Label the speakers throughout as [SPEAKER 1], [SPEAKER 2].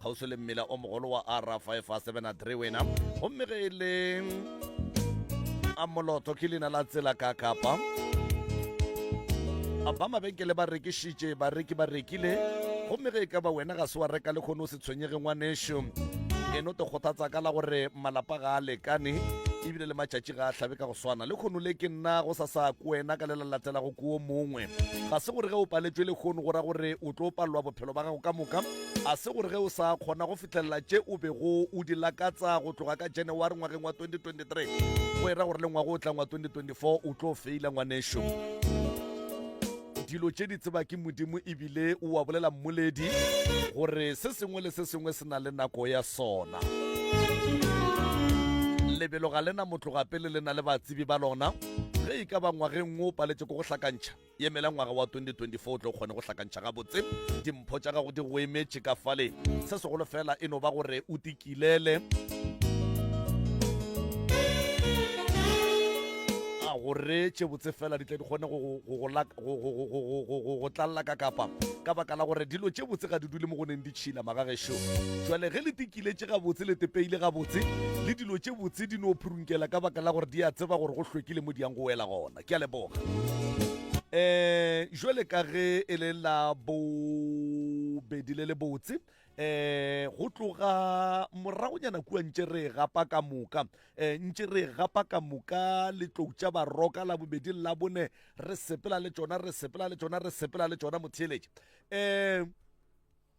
[SPEAKER 1] Kgauswi le mmila o mogolo wa R573 wena. Gomme ge e le a Moloto ke leina la tsela ka Kapa. Ba mabenkele ba rekišitše, bareki ba rekile. Gomme ge e ka ba wena ga se wa reka le kgone o se tshwenyege ngwanešo. E no te kgothatsa ka la gore malapa ga a lekane ebile le matšatši ga a hlabe ka go swana. Le kgono le ke nna go sa sa ko wena ka le la latelago ko o mongwe. Ga se gore ge o paletšwe le kgono go ra gore o tlo palelwa bophelo ba gago ka moka. A se gore ge o sa kgona go fihlelela tše o bego o di lakatsa go tloga ka January ngwageng wa 2023, go era gore le ngwaga o tlang wa 2024 o tlo feila ngwanešo. Dilo tše di tseba ke Modimo ebile o a bolela mmoledi gore se sengwe le se sengwe se na le nako ya sona. Lebelo ga le na motloga pele le na le batsebi ba lona. Ge e ka ba ngwageng wo o paletše ke go hlakantšha, Emela ngwaga wa 2024 o tle o kgone go hlakantšha gabotse. Dimpho tša gago di go emetše ka fale. Se segolo fela e no ba gore o tikilele a gore tše botse fela di tle di kgone go go tlalla ka kapa ka baka la gore dilo tše botse ga di dule mo go neng di tšhila magagešo. Jwale ge le tikiletše gabotse le tepeile gabotse le dilo tše botse di no phurunkela ka baka la gore di a tseba gore go hlwekile mo di yang go wela gona. Ke a leboga. Eh, jwale ka ge e le la bobedi le le botse eh go tloga moragonyana kua ntše re gapa ka moka eh ntše re gapa ka moka letlou tša baroka la bobedi la bone re sepela le tšona re sepela le tšona re sepela le tšona motheeletši eh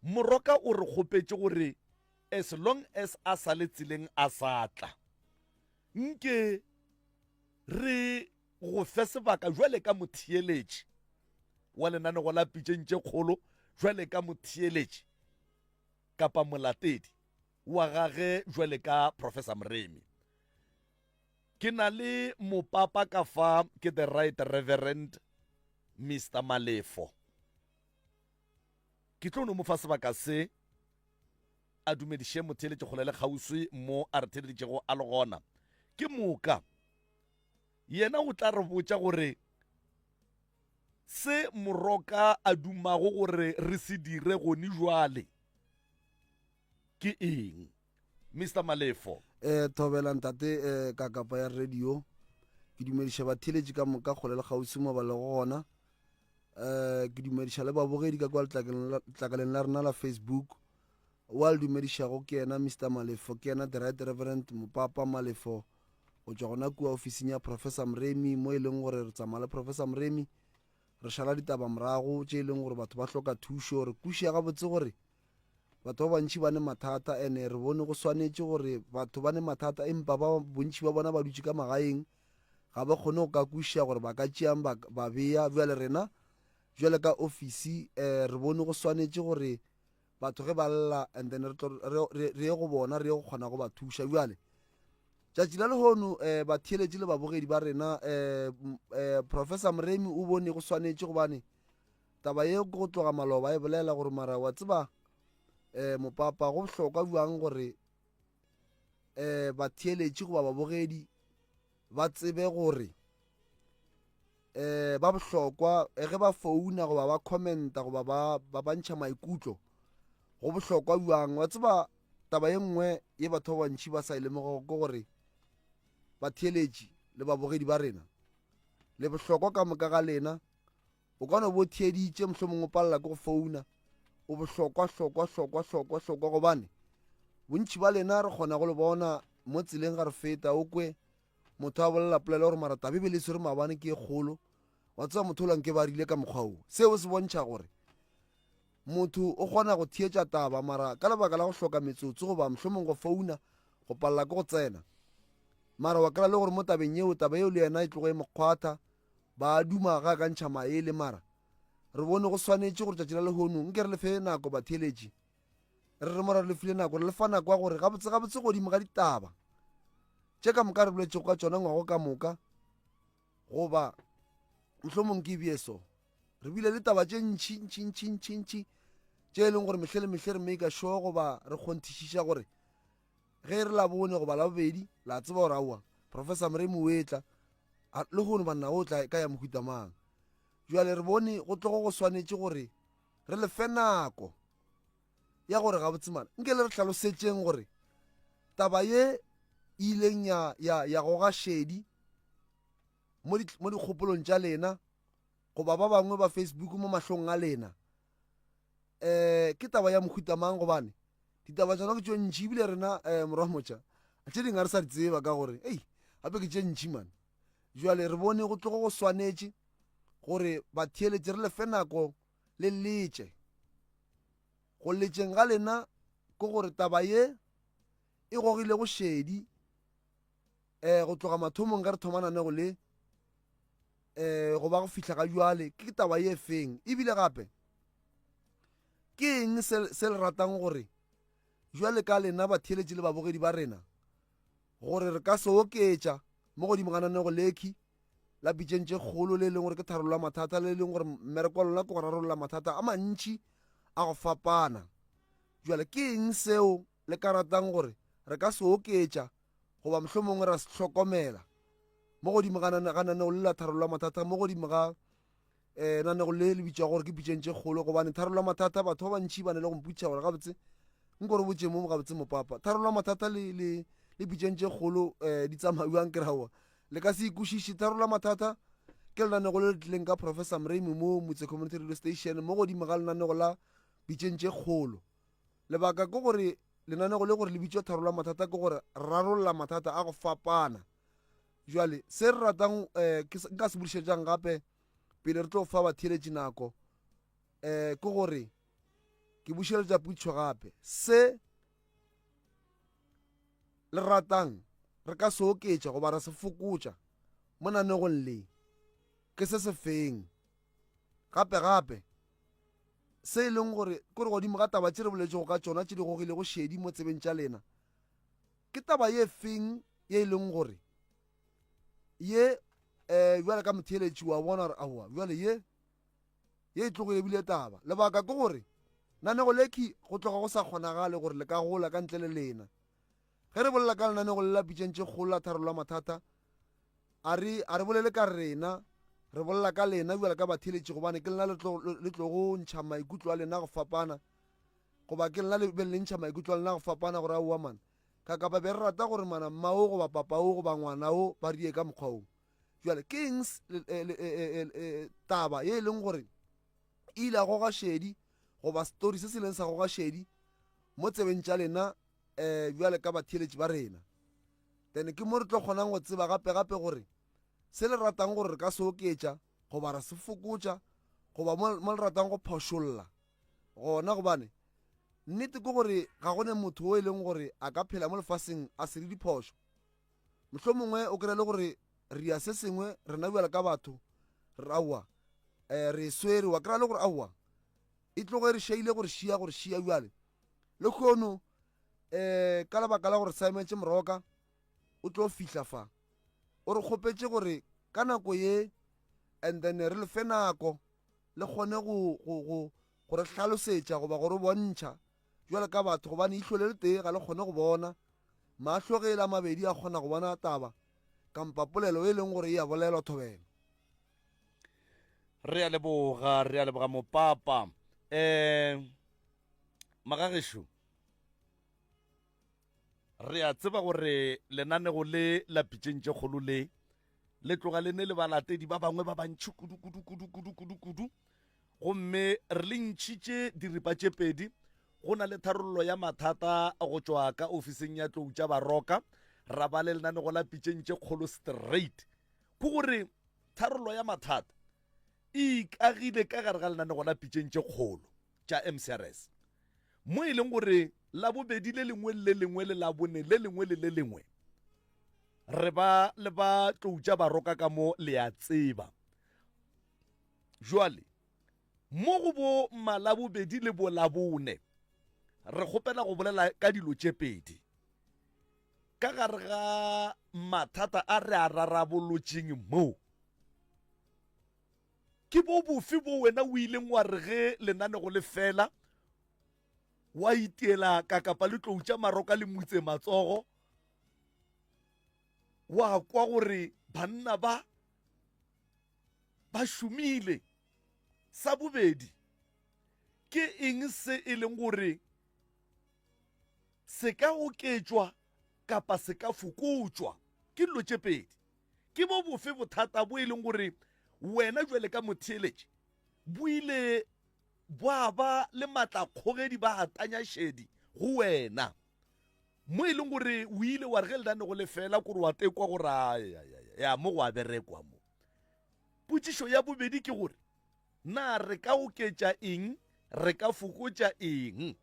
[SPEAKER 1] moroka o re kgopetše gore as long as a sa le tseleng a sa tla nke Re go fe sebaka jwale ka motheeletši wa lenanego la Pitšeng tše Kgolo, jwale ka motheeletši kapa molatedi wa gage jwale ka Professor Moremi. Ke na le mopapa ka fa, ke the Right Reverend Mister Malefo. Ke tlo no mo fa sebaka se a dumediše motheeletši kgole le kgauswi mo a re theeleditšego a le gona. Ke moka yena o tla re botša gore se Moroka a dumago gore re se dire gone jwale ke eng. Mister Malefo.
[SPEAKER 2] Eh, thobela ntate eh, ka kapa ya radio. Ke dumediša batheeletši ka moka kgole le kgauswi mo ba lego gona. Eh, ke dumediša le babogedi ka kwa letlakaleng la rena la Facebook. Wa le dumedišago ke yena Mister Malefo, ke yena the Right Reverend Mopapa Malefo go tšwa gona kua ofising ya Professor Mremi mo e leng gore re tsamaya le Professor Mremi re šala ditaba morago tše e leng gore batho ba hloka thušo. Re kwešiša gabotse gore batho ba bantši ba ne mathata ene re bone go swanetše gore batho ba ne mathata empa ba bontši ba bona ba dutše ka magaeng ga ba kgone go ka kwešiša gore ba ka tšeang ba, ba bea. Bjale rena bjale ka ofisi um re bone go swanetše gore batho ge ba lla and then re tlo re ye go bona re ye go kgona go ba thuša. Bjale tšatši la lehono um batheeletši le babogedi ba rena um um Professor Moremi o bone go swanetše gobane taba ye ke go tloga maloba e bolela gore mara wa tseba um mopapa go bohlokwa bjang gore um batheeletši goba babogedi ba tsebe gore um ba bohlokwa eh, ge ba founa goba ba commenta goba ba ba bantšha maikutlo go bohlokwa bjang. Wa tseba taba ye nngwe ye batho ba bantši ba sa e lemogago ke gore batheeletši le babogedi ba rena le bohlokwa ka moka ga lena. O ka no bo theeditše mohlomongwe o palela ke go founa, o bohlokwa hlokwa hlokwa hlokwa hlokwa gobane bontši ba lena re kgona go le bona mo tseleng ga re feta o kwe motho a bolela polelo gore mara tabe be le swere maabane ke e kgolo wa tseba motho o lanke ba rile ka mokgwa wo. Seo se bontšha gore motho o kgona go theetša taba mara ka lebaka la go hloka metsotso goba mohlomong go founa go palela ke go tsena mara wa kry-a le gore mo tabeng yeo taba yeo le yena e tlogo e mo kgwatha ba duma ga ka ntšha maele mara re bone go swanetše gore tšatši la lehono nke re le fe nako batheeletši re re mora re le file nako re le fa nako ya gore gabotse gabotse godimo ga ditaba tše ka moka re boletšego ka tšona ngwago ka moka goba mohlomong ke bie so re bile le taba tše ntšhi ntšhi ntšhi ntšhi ntšhi tše e leng gore mehle le mehle re make sure goba re kgonthišiša gore ge re la bone goba la bobedi la tseba gore aowa Professor Moremi o etla le gono banna o tla ka ya mohuta mang. Jwale re bone go tlogo go swanetše gore re le fe nako. ya gore gabotse mana nke le re hlalosetšeng gore taba ye e ileng ya, ya, ya goga šedi mo, di, mo dikgopolong tša lena goba ba bangwe ba Facebook mo mahlong a lena um ke taba ya mohuta mang gobane ditaba tsona ke tše ntši ebile rena um eh, morwa motša tše dingwe ga re sa di tseba ka gore ei gape ke tše ntši mane jale re bone go tlogo go swanetše gore batheeletše re lefe nako le letše go letšeng ga lena ke gore taba ye e gogilego šedi um go tloga mathomong ge re thoma nanego le um go ba go fihla ga jwale ke taba ye feng ebile gape ke eng se, se le ratang gore jwale ka lena batheeletši le babogedi ba rena gore re ka se oketša mo godimo ga nanego lekhi la pitšeng tše kgolo le e leng gore ke tharollo ya mathata le e leng gore mmereko wa lona ke go rarolla mathata a mantši a go fapana jwale ke eng seo le ka ratang gore re ka se oketša goba mohlomongwe ra se hlokomela mo godimo ga nanego le la tharollo ya mathata mo godimo ga um nanego le le bitšwa gore ke pitšeng tše kgolo gobane tharollo ya mathata batho ba bantšhi ba ne le go mpotšiša gore gabotse nko re botše mo gabotse mopapa tharollo ya mathata le le le pitšeng tše kgolo um di tsamaya bjang ke raowa le ka se ikwešiše tharollo ya mathata ke lenanego le le tlileng ka professor mreimi mo motse community radio station mo godimo ga lenanego la pitšeng tše kgolo Lebaka ke gore lenanego le gore le bitšwa tharollo ya mathata ke gore rarolla mathata a go fapana. Jwale se re ratang um nka se bodišetšang gape pele re tlo fa batheeletši nako um ke gore ke bušeletša putšo gape se le ratang re ka se oketša goba ra se fokotša mo nanegong le ke se se feng gape gape Se e leng gore, ke gore godimo ga taba tše re boletšego ka tšona tše di gogilego šedi mo tsebeng tša lena, ke taba ye feng ye e leng gore ye um bjale ka motheeletši wa bona gore aowa bjale ye ye e tlogile ebile taba lebaka ke gore nanego lekhi go tloga go sa kgonagale gore le ka gola ka ntle le lena Ge re bolela ka lenanego le la pitšeng tše kgolo la tharollo ya mathata, a re, a re bolele ka rena, re bolela ka lena bjalo ka batheeletši gobane ke lena le tlo, le tlogo ntšha maikutlo a lena go fapana, goba ke lena le beng le ntšha maikutlo a lena go fapana gore aowa man, ka kapa be re rata gore mana mma o goba papa o goba ngwana o ba rie ka mokgwa o. Bjale ke eng taba ye e leng gore e ile ya goga šedi goba story se se leng sa goga šedi mo tsebeng tša lena um bjale ka batheeletši ba rena then ke mo re tlo kgonang go tseba gape gape gore se le ratang gore re ka se oketša goba ra se fokotša goba mo le ratang go phošolla gona gobane nnete ke gore ga go ne motho o e leng gore a ka phela mo lefaseng a se le diphošo mohlho mongwe o kry le gore re ya se sengwe rena bjale ka batho re aowa um re swere wa kry-a le gore aowa e tloge re šaile gore šia gore šia bjale Lehono um ka lebaka la gore Simon Moroka o tlo fihla fa o re kgopetše gore ka nako ye and then re lefe nako le kgone go go go go re hlalosetša goba go re bontšha jwale ka batho gobane ihlo le letee ga le kgone go bona mahlo ge e la mabedi a kgona go bona taba kampa polelo e leng gore e a bolelwa thobela.
[SPEAKER 1] Re a leboga, re a leboga mopapa. Um Magagešo, re a tseba gore lenanego le la pitšeng tše kgolo le le tloga le ne le balatedi ba bangwe ba bantši kudu kudu kudu kudu kudu kudu gomme re le ntšhitše diripa tše pedi go na le tharollo ya mathata go tšwa ka ofising ya tlou tša baroka ra ba le lenanego la pitšeng tše kgolo straight ke gore tharollo ya mathata e ikagile ka gare ga lenanego la pitšeng tše kgolo tša MCRS mo e leng gore labobedi le lengwe le lengwe le labone le lengwe le le lengwe re ba le ba tlou tša baroka ka mo le a tseba jwale mo go bo malabobedi le bolabone re kgopela go bolela ka dilo tše pedi ka gare ga mathata a re a rarabolotšeng mo Ke bo bofe bo wena o ileng wa re ge lenanego le fela wa itiela kakapa le tlou tša maroka le mutse matsogo wa kwa gore banna ba ba šomile? Sa bobedi, ke eng se e leng gore. Se ka oketšwa kapa se ka fokotšwa? Ke dilo tše pedi. Ke bo bofe bothata bo e leng gore wena jwale ka motheeletši bo ile bwa ba le matlakgogedi ba a tanya šedi go wena mo e leng gore o ile wa re ge ledane go lefela kore wa tekwa gore ya mo go a berekwa mo. Potšišo ya bobedi ke gore na re ka oketša eng, re ka fokotša eng?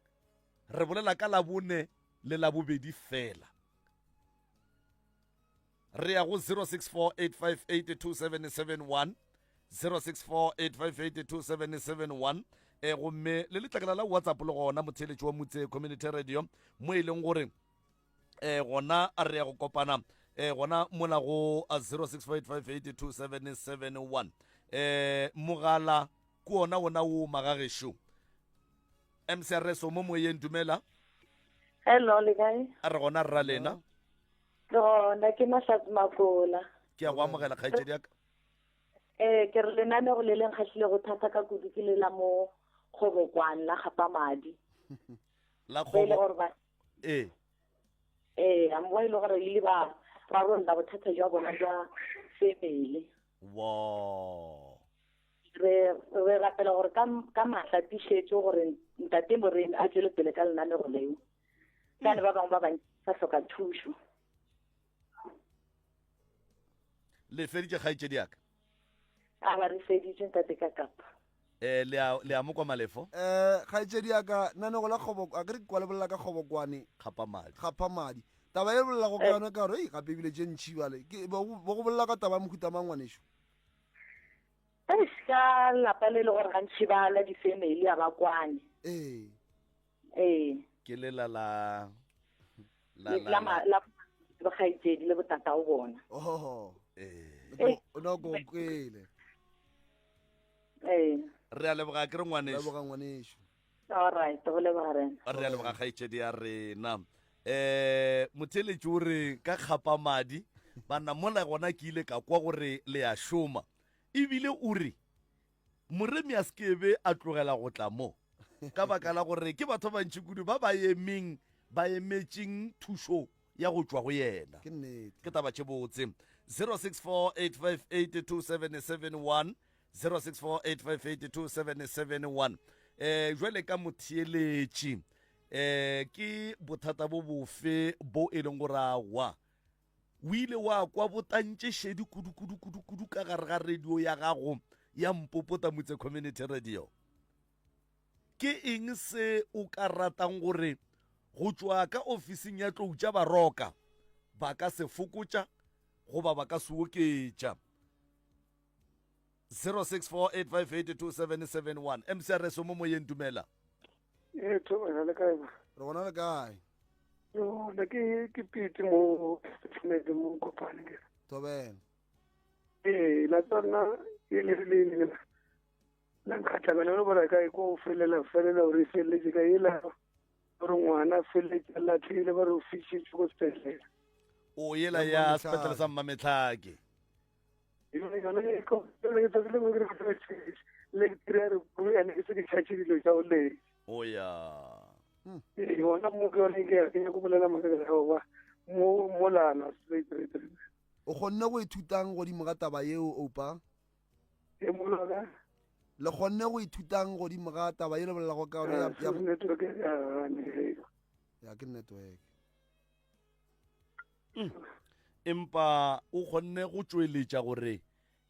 [SPEAKER 1] Re bolela ka Labone le Labobedi fela. Re ya go 0648582771 0648582771 e gomme le letlakala la WhatsApp le gona motheeletši wa Motse Community Radio mo e leng gore e gona a re ya go kopana e gona mola go 0648582771 e mogala ke ona wona wo magagešo MCRS o mo moyeng dumela.
[SPEAKER 3] Hello le kae?
[SPEAKER 1] A re gona rra lena.
[SPEAKER 3] Re gona ke Mahlatse Makola.
[SPEAKER 1] Ke a go amogela kgaetšedi ya ka.
[SPEAKER 3] Eh ke re lenanego le leng kgahlilego thata ka kudu ke le la mo kgobokwane la gapa madi.
[SPEAKER 1] La kgobo.
[SPEAKER 3] Gore ba
[SPEAKER 1] Eh.
[SPEAKER 3] Eh, a mo e le gore ile ba rarolla bothata jwa bona jwa family.
[SPEAKER 1] Wow.
[SPEAKER 3] Re re rapela gore ka ka matla tišetšo gore ntate Moremi a tšwele pele ka lenanego leo. Ka le ba bangwe ba bantši ba hloka thušo.
[SPEAKER 1] Le feditše kgaetšedi ya ka?
[SPEAKER 3] A ba re feditše ntate ka kapa.
[SPEAKER 1] Eh le a le a mo kwa Malefo?
[SPEAKER 2] Eh kgaetšedi ya ka nanego la kgobo a ke re kwa le bolela ka kgobokwane.
[SPEAKER 1] Kgapa madi.
[SPEAKER 2] Kgapa madi. Taba e bolelago ka yona ka gore ei gape ebile tše ntšhi bale. Ke bo go bolela ka taba ya mohuta mang ngwanešu?
[SPEAKER 3] Eish ka lapa le le gore gantši ba la di-family a ba kwane.
[SPEAKER 2] Ee.
[SPEAKER 3] Ee.
[SPEAKER 1] Ke lela la
[SPEAKER 3] la la la la bokgaitsedi le botatago bona.
[SPEAKER 2] Oh.
[SPEAKER 1] Ee.
[SPEAKER 2] O no go kwele.
[SPEAKER 3] Ee.
[SPEAKER 1] Re a leboga ke re ngwanešu.
[SPEAKER 2] Leboga ngwanešu.
[SPEAKER 3] All right, go leboga rena.
[SPEAKER 1] Re a leboga kgaetšedi ya rena. Eh motheletši o re ka kgapa madi banna mola gona ke ile ka kwa gore le a šoma ebile o re Moremi a se ke be a tlogela go tla mo ka baka la gore ke batho ba bantši kudu ba ba emeng ba emetšeng thušo ya go tšwa go yena.
[SPEAKER 2] Ke nnete.
[SPEAKER 1] Ke taba tše botse. 0648582771 0648582771 eh jwale ka motheeletši eh ke bothata bo bofe bo e leng gore awa o ile wa kwa bo tantše šedi kudu kudu kudu kudu ka gare ga radio ya gago ya Mpopota Motse Community Radio? Ke eng se o ka ratang gore go tšwa ka ofising ya Tlou tša Baroka ba ka se fokotša goba ba ka se oketša? 0648582771 MCRS o mo moyeng dumela.
[SPEAKER 4] Ee, thobela le kae ba?
[SPEAKER 2] Re gona le kae?
[SPEAKER 4] Yo, ne ke ke pete mo Setlhametse mo Kopane ke.
[SPEAKER 2] Thobela.
[SPEAKER 4] Ee, la tsona e le le le la. La nkgatlha le bona kae ko felela felela gore e feleletse ka ela gore ngwana feleletse a latlhile ba re o fišitše ko sepetlele.
[SPEAKER 1] O yela ya sepetlele sa Mmametlhake.
[SPEAKER 4] Yone yone e ko yone ke tsatsi lengwe ke re ke le ke dira re bue ene ke se ke tšhatše dilo tša go letse.
[SPEAKER 1] O ya.
[SPEAKER 4] Ee, gona mo ke yone ke ke nyako bolela maka ke go ba mo molana straight straight straight.
[SPEAKER 2] O kgonne go ithutang godimo ga taba yeo, Oupa?
[SPEAKER 4] E molaka.
[SPEAKER 2] Le kgonne go ithutang godimo ga taba ye le bolelago ka yona ya
[SPEAKER 4] ya network ya
[SPEAKER 2] ya ke network.
[SPEAKER 1] Mm. Empa o kgonne go tšweletša gore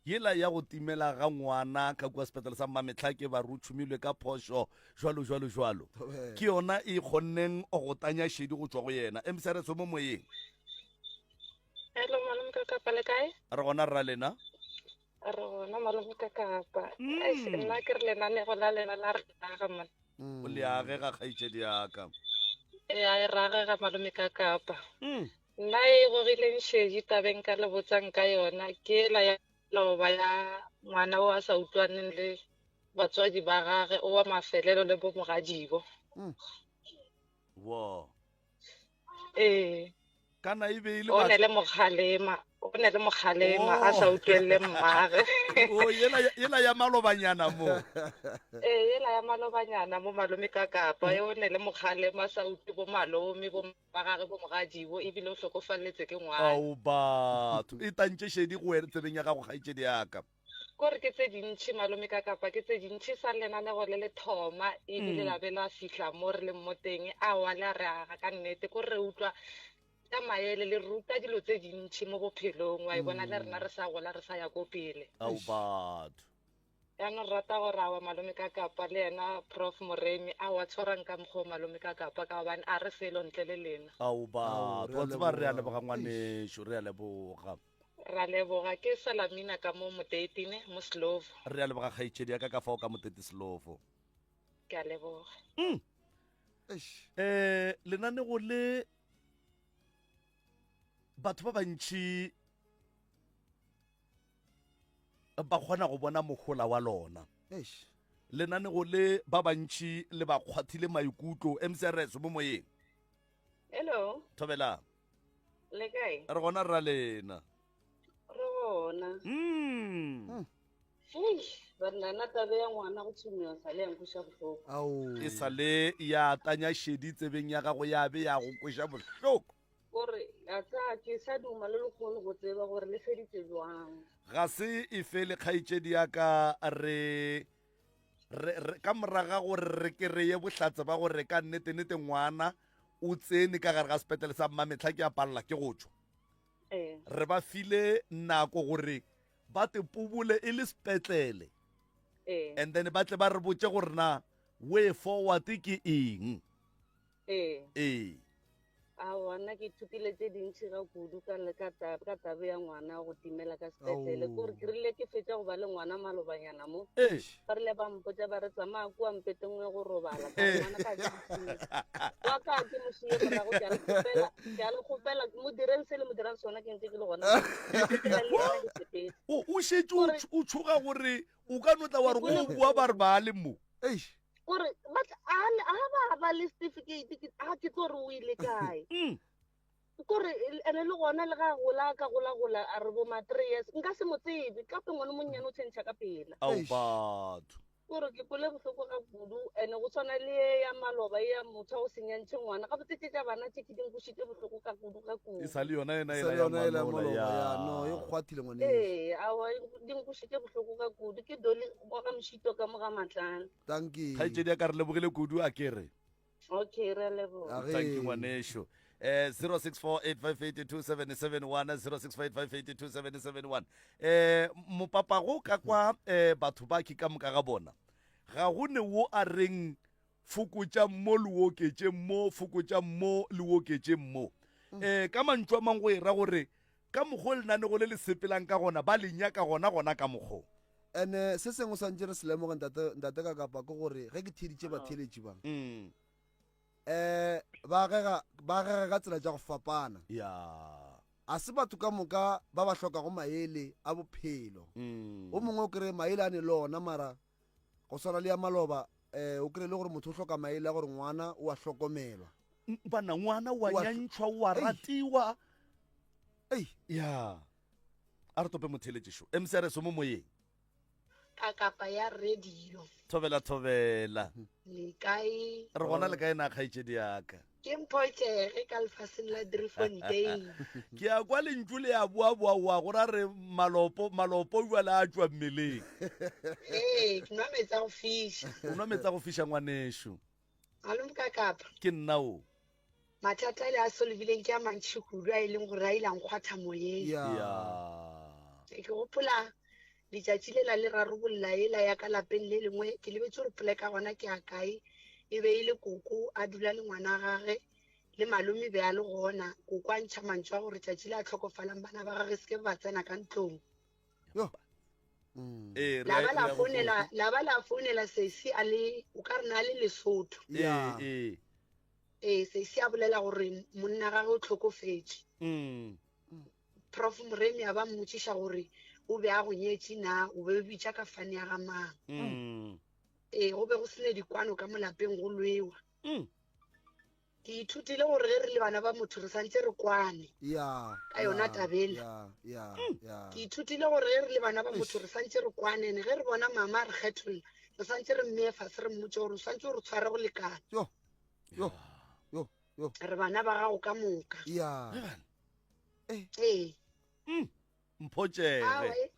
[SPEAKER 1] yela ya go timela ga ngwana ka kua sepetlele sa Mmametlhake ba re o tšhomilwe ka phošo jwalo jwalo jwalo ke yona e kgonneng go tanya šedi go tšwa go yena. MCRS o mo moyeng.
[SPEAKER 5] Hello malome ka kapa le kae?
[SPEAKER 1] Re gona rra lena.
[SPEAKER 5] Re gona malome ka kapa. Eish, nna ke re lenanego la lena la re raga man.
[SPEAKER 1] O le agega kgaetšedi ya ka.
[SPEAKER 5] Ya e ragega malome ka kapa. Nna e gogileng šedi tabeng ka le botsang ka yona ke ela ya loba ya ngwana o a sa utlwaneng le batswadi ba gage o wa mafelelo le bo mogadibo.
[SPEAKER 1] Wo.
[SPEAKER 5] Ee.
[SPEAKER 1] Kana e be e le
[SPEAKER 5] O ne le mokgalema, o ne le mokgalema a sa utlwelele mmage.
[SPEAKER 1] O yela yela ya malobanyana mo.
[SPEAKER 5] Ee, yela ya malobanyana mo malome ka kapa, o ne le mokgalema a sa utlwe bo malome, bo ba gage, bo mogadibo, ebile o hlokofaletswe ke ngwana.
[SPEAKER 1] Ao batho, e tantše šedi go wena tsebeng ya gago kgaetšedi ya ka.
[SPEAKER 5] Kore ke tse dintši malome ka kapa ke tse dintši sa lenanego le le thoma ebile la be la fihla mo re leng mo teng aowa le a re aga ka nnete kore re utlwa ka maele le ruta dilo tse dintši mo bophelong wa e bona le rena re sa gola re sa ya ko pele.
[SPEAKER 1] Ao batho.
[SPEAKER 5] Jaanong re rata gore aowa malome ka kapa le yena Prof Moremi aowa tshwarang ka mokgwa o malome ka kapa ka gobane a re selo ntle le lena.
[SPEAKER 1] Ao batho wa tseba re a leboga ngwanešo re a leboga.
[SPEAKER 5] Ra leboga ke Salamina ka mo Moteitine mo Slovo.
[SPEAKER 1] Re a leboga kgaetšedi ya ka ka fao ka Motete Slovo.
[SPEAKER 5] Ke a leboga.
[SPEAKER 1] Mm. Eh, lenanego le batho ba bantši ba kgona go bona mohola wa lona. Lenanego le ba bantši le ba kgwathile maikutlo MCRS mo moyeng.
[SPEAKER 6] Hello.
[SPEAKER 1] Thobela.
[SPEAKER 6] Le kae?
[SPEAKER 1] Re gona rra lena.
[SPEAKER 6] Re gona.
[SPEAKER 1] Mm.
[SPEAKER 6] Eish, banna nna tabe ya ngwana go tshumiwa sa le ya nkweša bohloko.
[SPEAKER 2] Ao.
[SPEAKER 1] E sa le ya tanya šedi tsebeng ya gago ya be ya go kweša bohloko.
[SPEAKER 6] Kore a tsa ke sa duma le lekgono go tseba gore le feditse jwang.
[SPEAKER 1] Ga se e fele kgaetšedi ya ka re re, re ka moraga gore re kereye bohlatse ba gore ka nnete-nnete ngwana o tsene ka gare ga sepetlele sa mmametlha ke a palela ke go tšwa.
[SPEAKER 6] Ee.
[SPEAKER 1] Re ba file nako gore ba te pobole e le sepetlele.
[SPEAKER 6] Ee.
[SPEAKER 1] And then ba tle ba re botše gore na way forward ke eng.
[SPEAKER 6] Ee.
[SPEAKER 1] Ee.
[SPEAKER 6] Aowa, nna ke ithutile tše dintši ga kudu ka, ka, ta, ka tabe ya ngwana go timela ka sepetlele. Ke gore ke rile ke fetša go ba le ngwana malobanyana mo,
[SPEAKER 1] Ee.
[SPEAKER 6] ba rile ba mpotša ba re tsamaya kua mpeteng o ye go robala. Ka re ngwana ka ke mo šie. Wa ka ke mo šie morago, ke a le kgopela, ke a le kgopela, mo direng se le mo dirang sona ke ntse ke le gona. Ke sepela le yena ke sepetse.
[SPEAKER 1] O, o šetše o
[SPEAKER 6] Gore-
[SPEAKER 1] tš- o tšhoga gore o ka no tla wa re go o bua ba re ba le mo.
[SPEAKER 2] Eish.
[SPEAKER 6] Gore ba tla, a, a ba ba le certificate, ke, a ke tlo re o ile kae. Kore, ene le gona le ga gola ka gola gola a re bo ma 3 years nka se mo tsebe ka pe ngwana monnyane o change ka pela.
[SPEAKER 1] Ao batho.
[SPEAKER 6] Kore ke kwele bohloko ga kudu ene go tshwana le ye ya maloba ye ya motho wa go se nyantšhe ngwana gabotse tše tša bana tše ke di nkwešitše bohloko ka kudu ga kudu.
[SPEAKER 1] E sa le yona ena
[SPEAKER 2] E
[SPEAKER 1] ela
[SPEAKER 2] sa le
[SPEAKER 1] ya
[SPEAKER 2] yona ela ya
[SPEAKER 1] malola
[SPEAKER 2] maloba,
[SPEAKER 1] ya.
[SPEAKER 2] ya, no, e kgwathile ngwaneso.
[SPEAKER 6] Ee, aowa, di nkwešitše bohloko ka kudu. Ke Dolly wa ga Mošito ka mo ga Matlana.
[SPEAKER 2] Dankie.
[SPEAKER 1] Kgaetšedi ya ka re lebogile kudu a ke re.
[SPEAKER 6] Okay, re a leboga.
[SPEAKER 2] Age.
[SPEAKER 1] Thank you ngwaneso. Eh 0648582771 0658582771 eh mopapago ka kwa eh batho ba ke ka moka ga bona ga go ne wo a reng fokotša mo le oketše mo fokotša mo le oketše mo eh ka mantšu a mang go e ra gore ka mokgwa o lenanego le le sepelang ka gona ba le nyaka gona gona ka mokgwa
[SPEAKER 2] Ene se sengwe swantše re se lemoge ntate, ntate ka kapa ke gore ge ke theeditše batheeletši ba
[SPEAKER 1] mm.
[SPEAKER 2] eh ba agega ba agega ka tsela tša go fapana.
[SPEAKER 1] Ya.
[SPEAKER 2] A se batho ka moka ba ba hlokago maele a bophelo.
[SPEAKER 1] Mm.
[SPEAKER 2] O mongwe o kry maele a ne le ona mara go swana le ya maloba eh o kry le gore motho o hloka maele a gore ngwana o a hlokomelwa.
[SPEAKER 1] Bana ngwana wa
[SPEAKER 2] Wa-
[SPEAKER 1] nyantšhwa wa
[SPEAKER 2] Ei.
[SPEAKER 1] ratiwa.
[SPEAKER 2] Ei.
[SPEAKER 1] Ya. A re tope motheeletšešo. MCRS o mo moyeng.
[SPEAKER 7] Kakapa ya radio.
[SPEAKER 1] Thobela thobela.
[SPEAKER 7] Le kae?
[SPEAKER 1] Re gona le kae na kgaetšedi ya ka?
[SPEAKER 7] Ke mpotšege ka lefaseng la Driefontein.
[SPEAKER 1] Ke a kwa lentšu le a boaboa wa go ra re malopo malopo jwale a tšwa mmeleng.
[SPEAKER 7] Ee, ke nwa meetse a go fiša.
[SPEAKER 1] O nwa meetse a go fiša ngwanešo.
[SPEAKER 7] Malome Kakapa.
[SPEAKER 1] Ke nna o.
[SPEAKER 7] Mathata ale a solvileng ke a mantši kudu a e leng gore a ile a nkgwatha moyeng.
[SPEAKER 2] Ya.
[SPEAKER 7] Ke gopola letšatši lela le rarobolola yela ya ka lapeng le lengwe, ke lebetše gore poleka gona ke ya kae. E be e le koko a dula le ngwana gage le malome be a le gona. Koko a ntšha mantšu a gore tšatši le a hlokofalang bana ba gage se ke ba tsena ka ntlong.
[SPEAKER 2] Yo. Mm.
[SPEAKER 1] Ee, re
[SPEAKER 7] La
[SPEAKER 1] a-
[SPEAKER 7] ba
[SPEAKER 1] re
[SPEAKER 7] la
[SPEAKER 1] a go
[SPEAKER 7] founela, la ba la founela sesi a le, o ka re na le Lesotho.
[SPEAKER 1] Ee,
[SPEAKER 2] Ya.
[SPEAKER 1] ee.
[SPEAKER 7] Ee, sesi a bolela gore monna gagwe o hlokofetše.
[SPEAKER 1] Mm.
[SPEAKER 7] Prof Moremi a ba mmotšiša gore o be a go nyetše na, o be o bitša ka fane ya ga mang.
[SPEAKER 1] Mm.
[SPEAKER 7] Ee, go be go se ne dikwano ka mo lapeng go lwewa.
[SPEAKER 1] Mm.
[SPEAKER 7] Ke ithutile gore ge re le bana ba motho re santse re kwane.
[SPEAKER 2] Ya.
[SPEAKER 7] Ka yona
[SPEAKER 2] ya,
[SPEAKER 7] tabela.
[SPEAKER 2] Ya, ya, ya.
[SPEAKER 7] Ke ithutile gore ge re le bana ba motho re santse re kwane ene ge re bona mama a re kgetholla re santse re mmeye fase re mmotse gore o swantse o re tshware go lekana.
[SPEAKER 2] Yo. Yo. Yo. Yo.
[SPEAKER 7] Re bana ba gago ka moka.
[SPEAKER 2] Ya.
[SPEAKER 7] Ee.
[SPEAKER 1] Mphotšege.
[SPEAKER 7] Awa, e-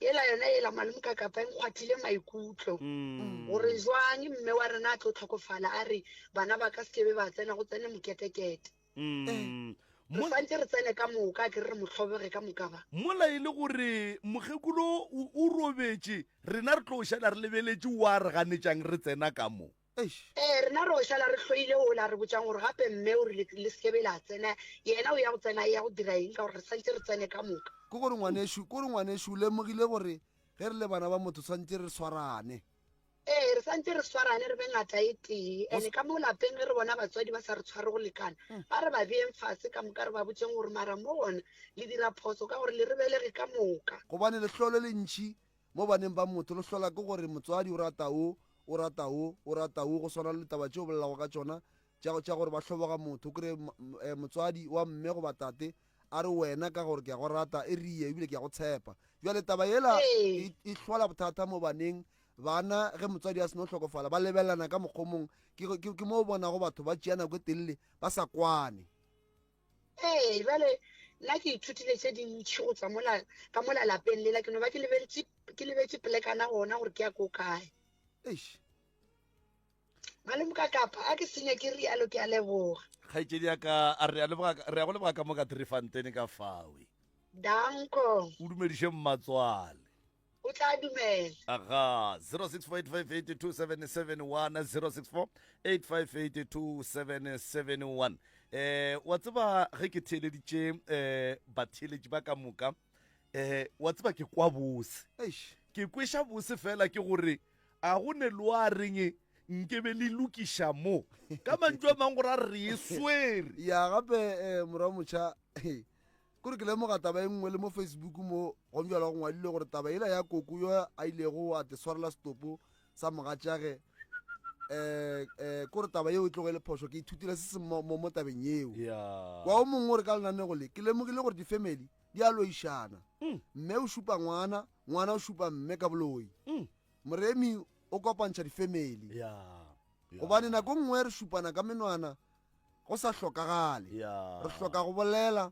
[SPEAKER 7] ela yona ela malome ka kapa e nkgwathile maikutlo
[SPEAKER 1] Mm.
[SPEAKER 7] gore jwang mme wa rena a tlo tlhokofala a re bana ba ka sekebe ba tsena go tsene moketekete
[SPEAKER 1] Mm.
[SPEAKER 7] re swantse re tsene ka moka ke re re motlhobege ka moka ba
[SPEAKER 1] mola e le gore mokgekolo o o robetše rena re tlo šala re lebeletše wa re ganetšang re tsena ka mo
[SPEAKER 7] Ee, rena ro šala re hloile ola re botšang gore gape mme o re le sekebe la tsena, yena o ya go tsena e ya go dira eng ka gore re santše re tsene ka moka.
[SPEAKER 2] Ke gore ngwanešu, ke gore ngwanešu o lemogile gore ge re le bana ba motho swantše re swarane.
[SPEAKER 7] Ee, re santše re swarane re be ngata e tee. Ene ka mo lapeng ge re bona batswadi ba sa re tshware go lekana, ba re ba beeng fase ka moka re ba botšeng gore mara mo gona le dira phoso ka gore le re belege ka moka.
[SPEAKER 2] Gobane lehlolo le ntši Mo baneng ba motho, le hlola ke gore motswadi o rata wo, o rata wo, o rata wo, go swana le taba tše o bolelago ka tšona tša, tša gore ba hloboga motho. O kry-e eh, motswadi wa mme goba tate a re wena ka gore ke a go rata e rie ebile ke a go tshepa. Bjale taba yela e, e hlola bothata mo baneng. Bana ge motswadi a seno hlokofala ba lebelelana ka mokgwa o mongwe. Ke, ke, ke mo o bonago batho ba tšea nako e telele ba sa kwane.
[SPEAKER 7] Ee, bjale nna ke ithutile tše dintši go tswa mola ka mola lapeng lela ke no ba ke lebeletše ke lebetše polekana gona gore ke ya ko kae.
[SPEAKER 2] Eish.
[SPEAKER 7] Malome ka kapa a ke senya ke rialo ke a leboga.
[SPEAKER 1] Kgaetšedi ya ka a re a leboga re ya go leboga ka mo ka Driefontein ka fawe.
[SPEAKER 7] Danko.
[SPEAKER 1] O dumediše mmatswale.
[SPEAKER 7] O tla dumela.
[SPEAKER 1] Aga, 0648582771, 0648582771. Eh, wa tseba ge ke theeleditše eh batheeletši ba ka moka, eh wa tseba ke kwa bose.
[SPEAKER 2] Eish.
[SPEAKER 1] Ke kweša bose fela ke gore a go ne lo a reng nke be le lokiša mo. Ka mantšu a mang gore a re e swere.
[SPEAKER 2] Ya gape eh morwa motšha Kore ke lemoga taba e nngwe le mo Facebook mo go bjalo go ngwadilwe gore taba yela ya koko yo a ilego a te swarela setopo sa mogatšage eh eh kore taba yeo e tloge e le phošo ke ithutile se se mo mo tabeng yeo
[SPEAKER 1] yeah.
[SPEAKER 2] Kwa o mongwe gore ka lenanego le ke lemogile gore di-family di a loišana mm. Mme o šupa ngwana ngwana o šupa mme ka boloi mm. Moremi o kopantšha di-family
[SPEAKER 1] yeah. Yeah.
[SPEAKER 2] Gobane nako nngwe re šupana ka menwana go sa hlokagale
[SPEAKER 1] yeah.
[SPEAKER 2] Re hloka go bolela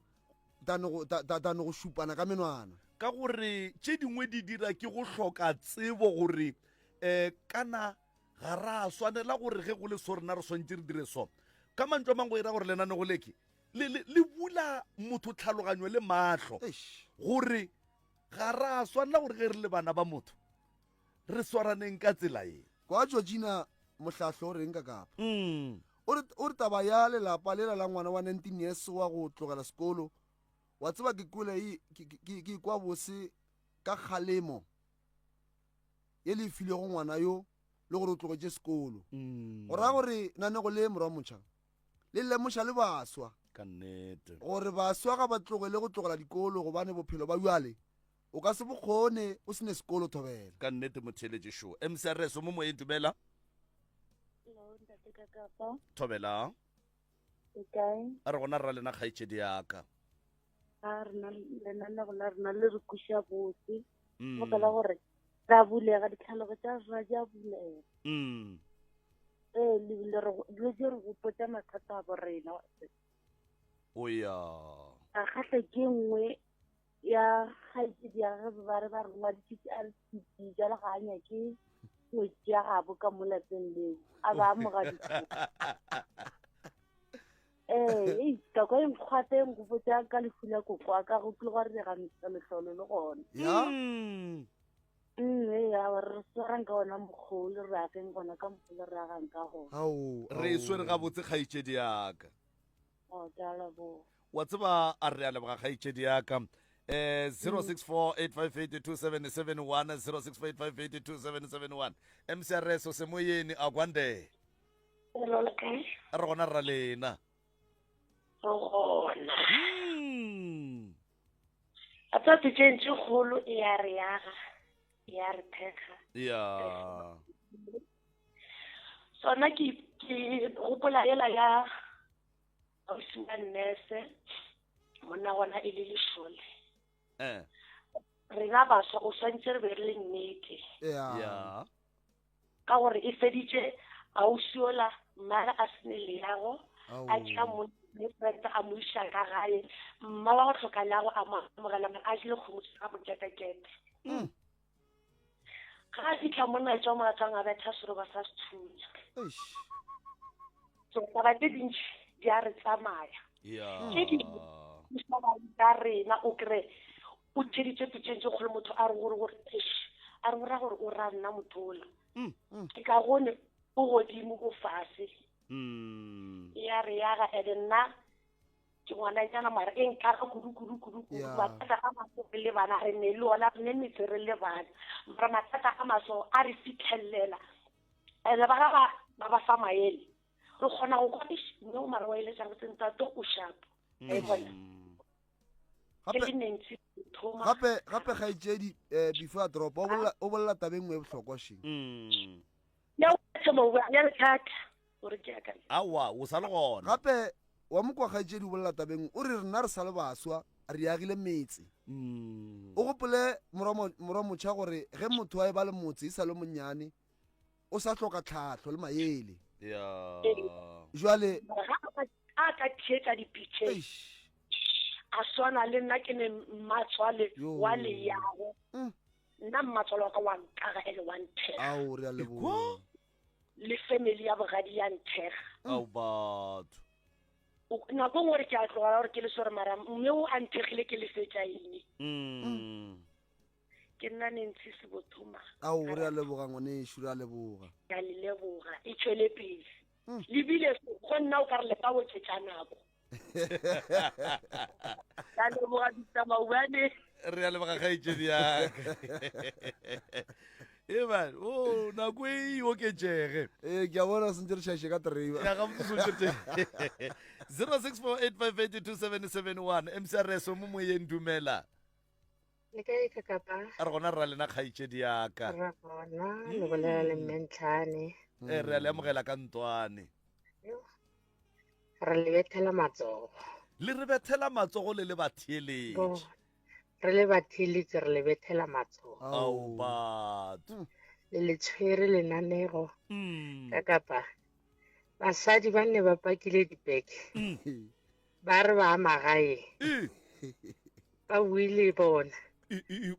[SPEAKER 2] than go, than go šupana ka menwana.
[SPEAKER 1] Ka gore tše dingwe di dira ke go hloka tsebo gore um kana ga ra swanela gore ge go le so rena re swantše re dire so. Ka mantšu a mangwe go e ra gore lenanego leke le, le, le bula motho tlhaloganyo le mahlo gore ga ra swanela gore ge re le bana ba motho re swaraneng ka tsela ye.
[SPEAKER 2] Kwa Georgina Mohlahlo o reng ka kapa?
[SPEAKER 1] Mm.
[SPEAKER 2] O re, o re taba ya lelapa lela la ngwana wa 19 years wa go tlogela sekolo, wa tseba ke kwele e, ke, ke, ke kwa bose ka kgalemo ye le e filego ngwana yo le gore o tlogetše sekolo.
[SPEAKER 1] Mm.
[SPEAKER 2] Go raya gore nanego le morwa motšha le lemoša le baswa
[SPEAKER 1] Ka nnete.
[SPEAKER 2] gore baswa ga ba tlogele go tlogela dikolo gobane bophelo ba bjale O ka se bo kgone o se ne sekolo thobela.
[SPEAKER 1] Ka nnete motheeletši šo. MCRS o mo moyeng dumela.
[SPEAKER 8] Hello, ntate Kakapa.
[SPEAKER 1] Thobela.
[SPEAKER 8] Le kae?
[SPEAKER 1] A re gona rra lena kgaetšedi ya ka.
[SPEAKER 8] A rena lenanego la rena le re kweša botse.
[SPEAKER 1] Mm.
[SPEAKER 8] Baka la gore ra bulega ditlhalogo tša rena di a bulega.
[SPEAKER 1] Mm.
[SPEAKER 8] Ee, le bile re dilo tše re gopotša mathata a bo rena.
[SPEAKER 1] O ya.
[SPEAKER 8] A kgahla ke nngwe ya kgaetšedi ya ge ba re ba re ngwadišitše a re tšhiti jalo ga a nyake go tšea gabo ka mo lapeng leo a ba amoga dithoto ee ei ka kwa e nkgwata e nkgopotša ka lehu la koko wa ka go kile gwa re dira mehlolo le gona
[SPEAKER 2] ya
[SPEAKER 1] Mm.
[SPEAKER 8] ee a re swarang ka ona mokgwa o le re ageng gona ka mokgwa o le re agang ka gona
[SPEAKER 2] ao
[SPEAKER 1] re e swere gabotse kgaetšedi yaka
[SPEAKER 8] Oh, ke a leboga.
[SPEAKER 1] Wa tseba a re a leboga kgaetšedi ya ka. Eh 0648582771 0648582771 MCRS o semoyeni a kwande.
[SPEAKER 9] Hello, le kae?
[SPEAKER 1] A re gona rra lena.
[SPEAKER 9] Re gona.
[SPEAKER 1] Mm.
[SPEAKER 9] A tsa tse tše kgolo e ya re yaga, e ya re thekga.
[SPEAKER 1] Ya.
[SPEAKER 9] Sona ke ke gopola yela ya. Ausi wa nurse, monna gona e le lešole.
[SPEAKER 1] Eh.
[SPEAKER 9] Rena baswa o swantše re be re le nnete.
[SPEAKER 1] Yeah.
[SPEAKER 9] Ka gore e feditše ausi ola mmala a sene leago a tšea boyfriend a mo iša ka gae mma wa go hloka leago a mo amogela mara a jele kgomo ka moketekete. Ga a fitlha monna tšwa molatšwang a betha seroba sa sethunya. So taba tše dintši di a re tsamaya. Tše dingwe di ka rena o kry o tšheditše pitšeng tše kgolo motho a re gore gore eish a re o ra gore o ra nna motho ola. Ke ka gone o godimo o fase. Ya re ya ga ene nna ke ngwananyana mara e nkaga kudu kudu kudu kudu
[SPEAKER 2] Yeah.
[SPEAKER 9] mathata a maso re le bana re ne le ona re ne metse re le bana mara mathata a maso a re fitlhelela ene ba ga ba ba ba fa maele re kgona go kwa eish mme o mara wa eletsa botse ntate o shapo e bona ke
[SPEAKER 2] Gape-
[SPEAKER 9] le nentsi thoma
[SPEAKER 2] gape gape kgaetšedi um before a drop o bolela- o bolela tabeng nngwe e bohlokwa sheng
[SPEAKER 9] ya o thoma o bua ya re thata gore ke ya kae
[SPEAKER 1] aowa o sa le gona
[SPEAKER 2] gape wa mokwa kgaetšedi o bolela tabeng o re rena re sa le baswa re agile metse o gopole morwa motšha gore ge motho a e ba le motse e sa le monnyane o sa hloka tlhahlo le maele jwale
[SPEAKER 9] a ka theetsa dipitšheng a swana le nna ke ne mmatswale wa leyago nna mmatswale wa ka wa nkaga ele wa nthega
[SPEAKER 2] ao re a leboga
[SPEAKER 9] le family ya bogadi ya nthega
[SPEAKER 1] ao batho
[SPEAKER 9] nako nngwe re ke a tlogela gore ke le sore mara mme o a nthegile ke lesetša eng ke nna nentsi sebothoma
[SPEAKER 2] ao re a leboga ngwanešu re a leboga
[SPEAKER 9] ke a le leboga e tšwele pele lebile go nna o ka re le ka oketša nako ka leboga ditamaubane
[SPEAKER 1] re a leboga kgaetšedi yaka eban o nako e e oketšege
[SPEAKER 2] ee ke a bona sentse re šaiše ka tereba
[SPEAKER 1] ya ga motho 0648582771 mcrs o mo moyeng dumela
[SPEAKER 5] Le kae ka kapa?
[SPEAKER 1] A re gona rra lena kgaetšedi ya ka.
[SPEAKER 5] Ra gona, le bolela le mme Ntlhane.
[SPEAKER 1] Ee, re a le amogela ka ntwane.
[SPEAKER 5] Re le bethela matsogo.
[SPEAKER 1] Le re bethela matsogo le le batheeletši.
[SPEAKER 5] Re le batheeletši re le bethela matsogo.
[SPEAKER 1] Ao batho.
[SPEAKER 5] Le le tshwere lenanego ka kapa. Basadi ba nne ba pakile dibeke. Ba re ba magaeng. Ba buile bona.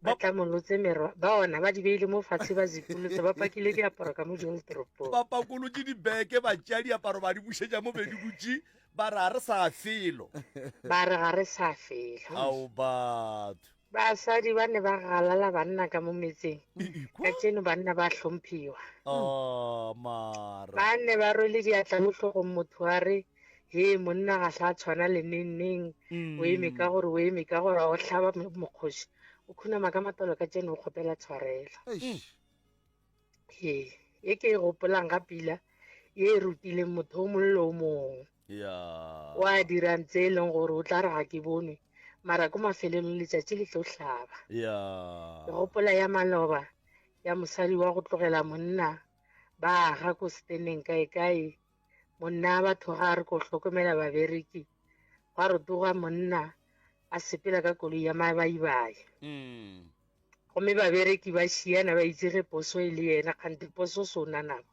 [SPEAKER 5] Ba tlamolotse merwa ba ona ba di beile mo fatshe ba zipolotse ba pakile diaparo ka mo diotoropong.
[SPEAKER 1] Ba pakolotše dibeke ba tšea diaparo ba di bušetša mo be di dutše ba re ga re sa felo.
[SPEAKER 5] Ba re ga re sa felo.
[SPEAKER 1] Ao batho.
[SPEAKER 5] Basadi ba ne ba galala banna ka mo metseng. Ka tseno banna ba hlomphiwa.
[SPEAKER 1] Oh, mara.
[SPEAKER 5] Ba ne ba rwele diatla mo hlogong motho a re he monna ga hla tshwana le neng neng o eme ka gore o eme ka gore o hlaba mokgoši o khunama ka matolo ka tseno o kgopela tshwarelo. He e ke e gopolang ga pila ye e rutileng motho o mongwe le o mongwe wa dirang tse e leng gore o tla re ga ke bonwe mara ko mafelelong letšatši le tlo hlaba. Ke gopola ya maloba ya mosadi wa go tlogela monna ba aga ko steneng kae kae monna batho ga a re ko hlokomela babereki gwa rotoga monna a sepela ka koloi ya mabaibai gomme babereki ba šiana ba itse ge poso e le yena kgante poso se o na nabo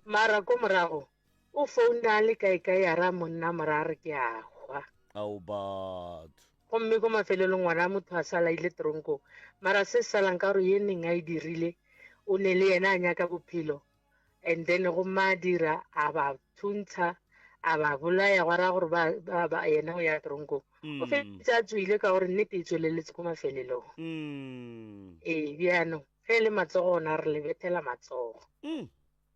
[SPEAKER 5] mara ko morago o founa le kae kae a ra monna mora a re ke a hwa
[SPEAKER 1] ao batho
[SPEAKER 5] gomme ko mafelelong ngwana motho a sala ile tronkong mara se salang ka gore ye neng a e dirile o ne le yena a nyaka bophelo and then gomme a dira a ba thuntsha a ba bolaya gwa raya gore ba, ba, ba, yena o ya tronkong o feditse a tswile ka gore nnete e tsweleletse ko mafelelong ee bjano ge e le matsogo ona re le bethela matsogo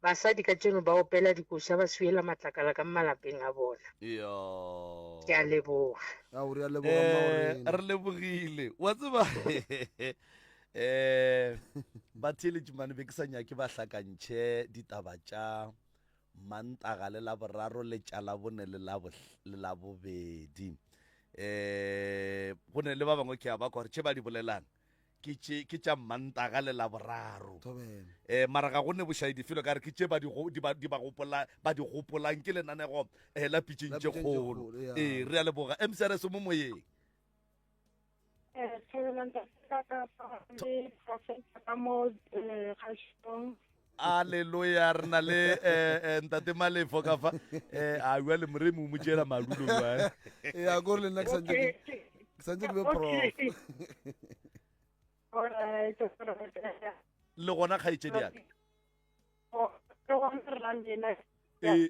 [SPEAKER 5] basadi ka tseno ba opela dikoša ba swiela matlakala ka malapeng a bona ke a leboga
[SPEAKER 2] Ao, re a leboga mma
[SPEAKER 1] Eh, re lebogile wa tseba eh batheeletši mane be ke sa nyake ba hlakantšhe ditaba tša mantaga le laboraro le tša labone le labobedi um go ne le ba bangwe ke a ba kwa gore tše ba di bolelang. Ke tše ke tša Mmantaga le Laboraro. Eh, mara ga go ne bošaedi felo ka re ke tše ba di di ba di ba gopola ba di gopolang ke lenanego eh, la pitšeng tše kgolo. Ee, re a leboga. MCRS mo moyeng.
[SPEAKER 10] Eh,
[SPEAKER 1] Aleluya, re na le eh, eh, ntate Malefo ka fa. Eh, a bua le moremi o mo tšeela madulo jwang.
[SPEAKER 2] Ya gore le nna ke santse ke ke santse ke be prof.
[SPEAKER 1] Le gona kgaetšedi ya ka.
[SPEAKER 10] Ee.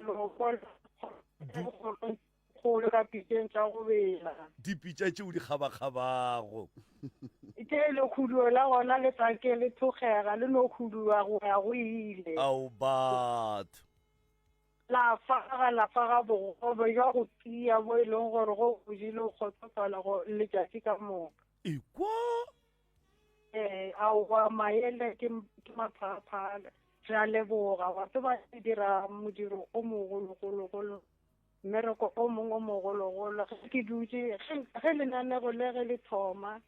[SPEAKER 10] Kgolo ka pitšeng tša go bela.
[SPEAKER 1] Dipitša tšeo di kgabakgabago.
[SPEAKER 10] Ke le khuduo la gona le sa ke le thokgega, le no khuduwa go ya go ile.
[SPEAKER 1] Ao batho.
[SPEAKER 10] La faga, la faga bogobe jwa go tia bo e leng gore go o jele o kgotsofala go letšatši ka moka.
[SPEAKER 1] Ekwa.
[SPEAKER 10] Ee, aowa maele ke ke maphaaphaale. Re a leboga, wa tseba le dira modiro o mogologologolo. Mmereko o mongwe o mogologolo, ge ke dutše, ge, ge lenanego le ge le thoma,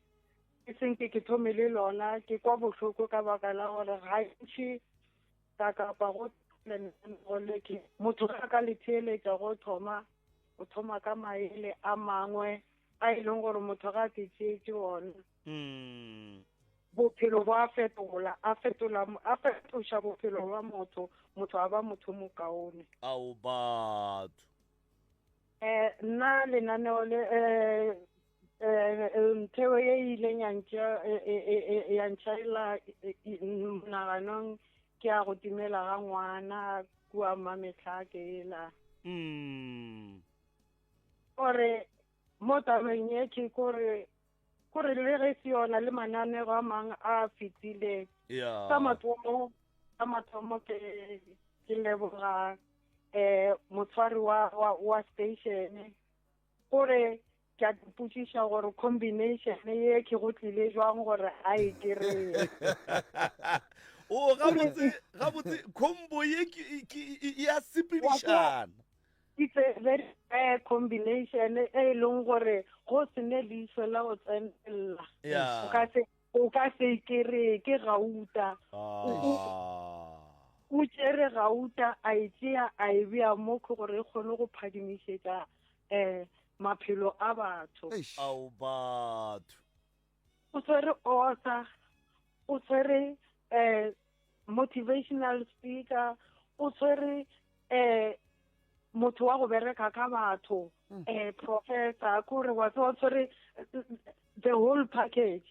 [SPEAKER 10] ke senke ke thome le lona, ke kwa bohloko ka baka la gore gantši ka kapa go lenanego le ke motho ge a ka le theeletša go thoma, o thoma ka maele a mangwe a e leng gore motho ga a ke tšeetše ona.
[SPEAKER 1] Mm.
[SPEAKER 10] Bophelo bo a fetola, a fetola, a fetoša bophelo bja motho, motho a ba motho mokaone.
[SPEAKER 1] Ao batho.
[SPEAKER 10] Eh, nna lenaneo le eh, eh, ntheo ye e ileng ya ntšea e, e, e, e, ya ntšhaela monaganong ke ya go timela ga ngwana kua Mamehlake ela.
[SPEAKER 1] Mm.
[SPEAKER 10] Gore mo tabeng ye ke kore Gore le ge se yona le mananego a mang a fetileng.
[SPEAKER 1] Yeah.
[SPEAKER 10] Sa mathomo, sa mathomo ke ke leboga eh motshwari wa wa, wa station gore ke a ipotšiša gore combination ye ke go tlile jwang gore a e kry-e.
[SPEAKER 1] O gabotse gabotse combo ye ke ke e a sepedišana.
[SPEAKER 10] It's a very rare combination e e leng gore go se ne leihlo la go tsenelela.
[SPEAKER 1] Yeah.
[SPEAKER 10] O ka se o ka se kere ke gauta.
[SPEAKER 1] Ah.
[SPEAKER 10] O tšere gauta a e tšea a e bea mo gore e kgone go phadimišetša eh maphelo a batho.
[SPEAKER 1] Ao batho.
[SPEAKER 10] O tshwere author, o tshwere eh motivational speaker, o tshwere eh motho wa go bereka ka batho mm. eh professor kore wa tseba tshwere the whole package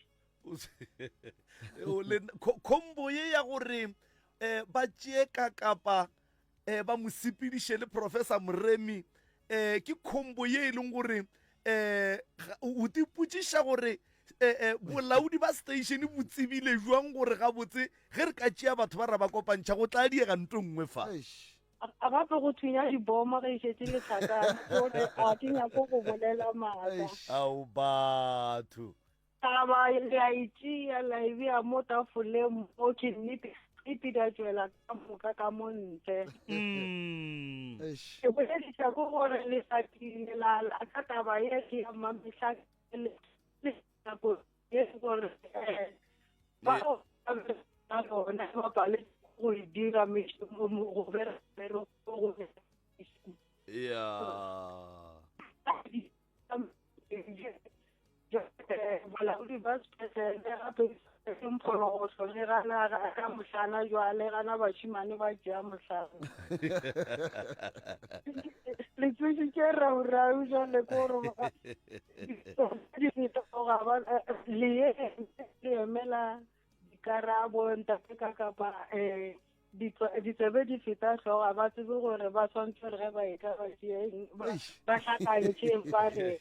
[SPEAKER 1] combo ye ya gore eh ba tšee ka kapa eh ba mo sepediše le professor Moremi eh ke combo ye e leng gore eh o tipotšiša gore eh, eh, bolaodi ba station bo tsebile jwang gore gabotse ge re ka tšea batho ba ra ba kopantšha go tla diega nto nngwe fa.
[SPEAKER 10] A gape go thunya dibomo ge e šetše le hlakane gore a ke nyako go bolela maaka.
[SPEAKER 1] Ao batho.
[SPEAKER 10] Taba le a e tšea la e bea mo tafoleng mo ke nnete nnete di a tšwela ka moka ka mo ntle.
[SPEAKER 1] Mm.
[SPEAKER 10] Ke bolediša ke gore le sa tile la la ka taba ye ke ya mmamehla le nako ye gore eh, bao ba bona ba paletse go e dira mešomo go bereko go
[SPEAKER 1] Yeah.
[SPEAKER 10] Bolaodi ba sepetlele gape mphologohlo le gana ka mohlana jwale gana bašemane ba tšea mohlana le tsošitše raurau jwale ko gore di feta ga ba le ye le emela dikarabo ntate ka kapa um ditsebe di feta hlogo ga ba tsebe gore ba swantse gore ge ba etla ba tšeeng ba hlakantšheng ba re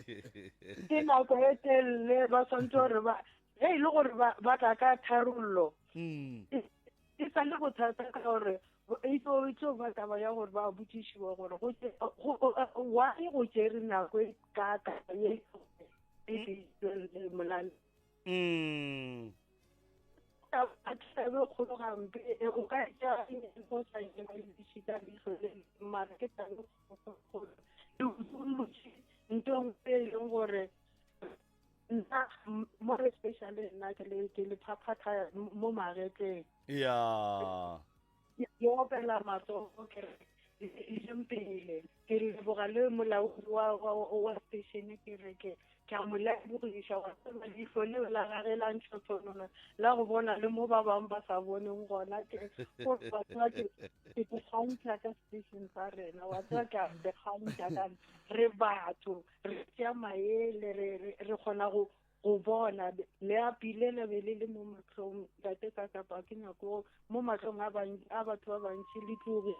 [SPEAKER 10] ke nako e telele ba swantse gore ba ge e le gore ba tla ka tharollo
[SPEAKER 1] hmm.
[SPEAKER 10] e sa le bothata ka gore e tlo e tlo ba taba ya gore ba botšišiwa gore why go tšere nako e kaka ye e molaleng
[SPEAKER 1] Mm.
[SPEAKER 10] Taba e kgolo gampe e, o ka tša go sa ka leihlo le mara ke taba e kgolo le utullotše nto e nngwe e leng gore Nna more especially nna ke le ke le phaphatha mo magetleng.
[SPEAKER 1] Ya.
[SPEAKER 10] Ke opela matsogo ke re ijeng pele. Ke leboga le molaodi wa wa wa station ke re ke ke a mo lebogiša wa tseba leihlo leo la gage la ntšhotshonono la go bona le mo ba bangwe ba sa boneng gona ke gore batho ba ke ke te kgantšha ka station sa rena wa tseba ke a te kgantšha ka re batho re tšea maele re re re kgona go go bona le a pile le be le le mo mahlong tate ka kapa ke nyako mo mahlong a a batho ba bantši le tloge.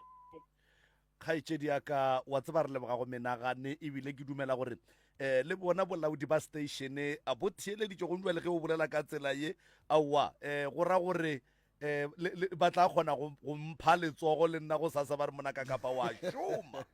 [SPEAKER 1] Kgaetšedi ya ka, wa tseba re leboga go menagane ebile ke dumela gore um le bona bolaodi ba station a bo theeleditše go jwale ge o bolela ka tsela ye aowa um go ra gore um ba tla kgona go mpha letsogo le nna go sasa ba re monaka kapa wa šoma.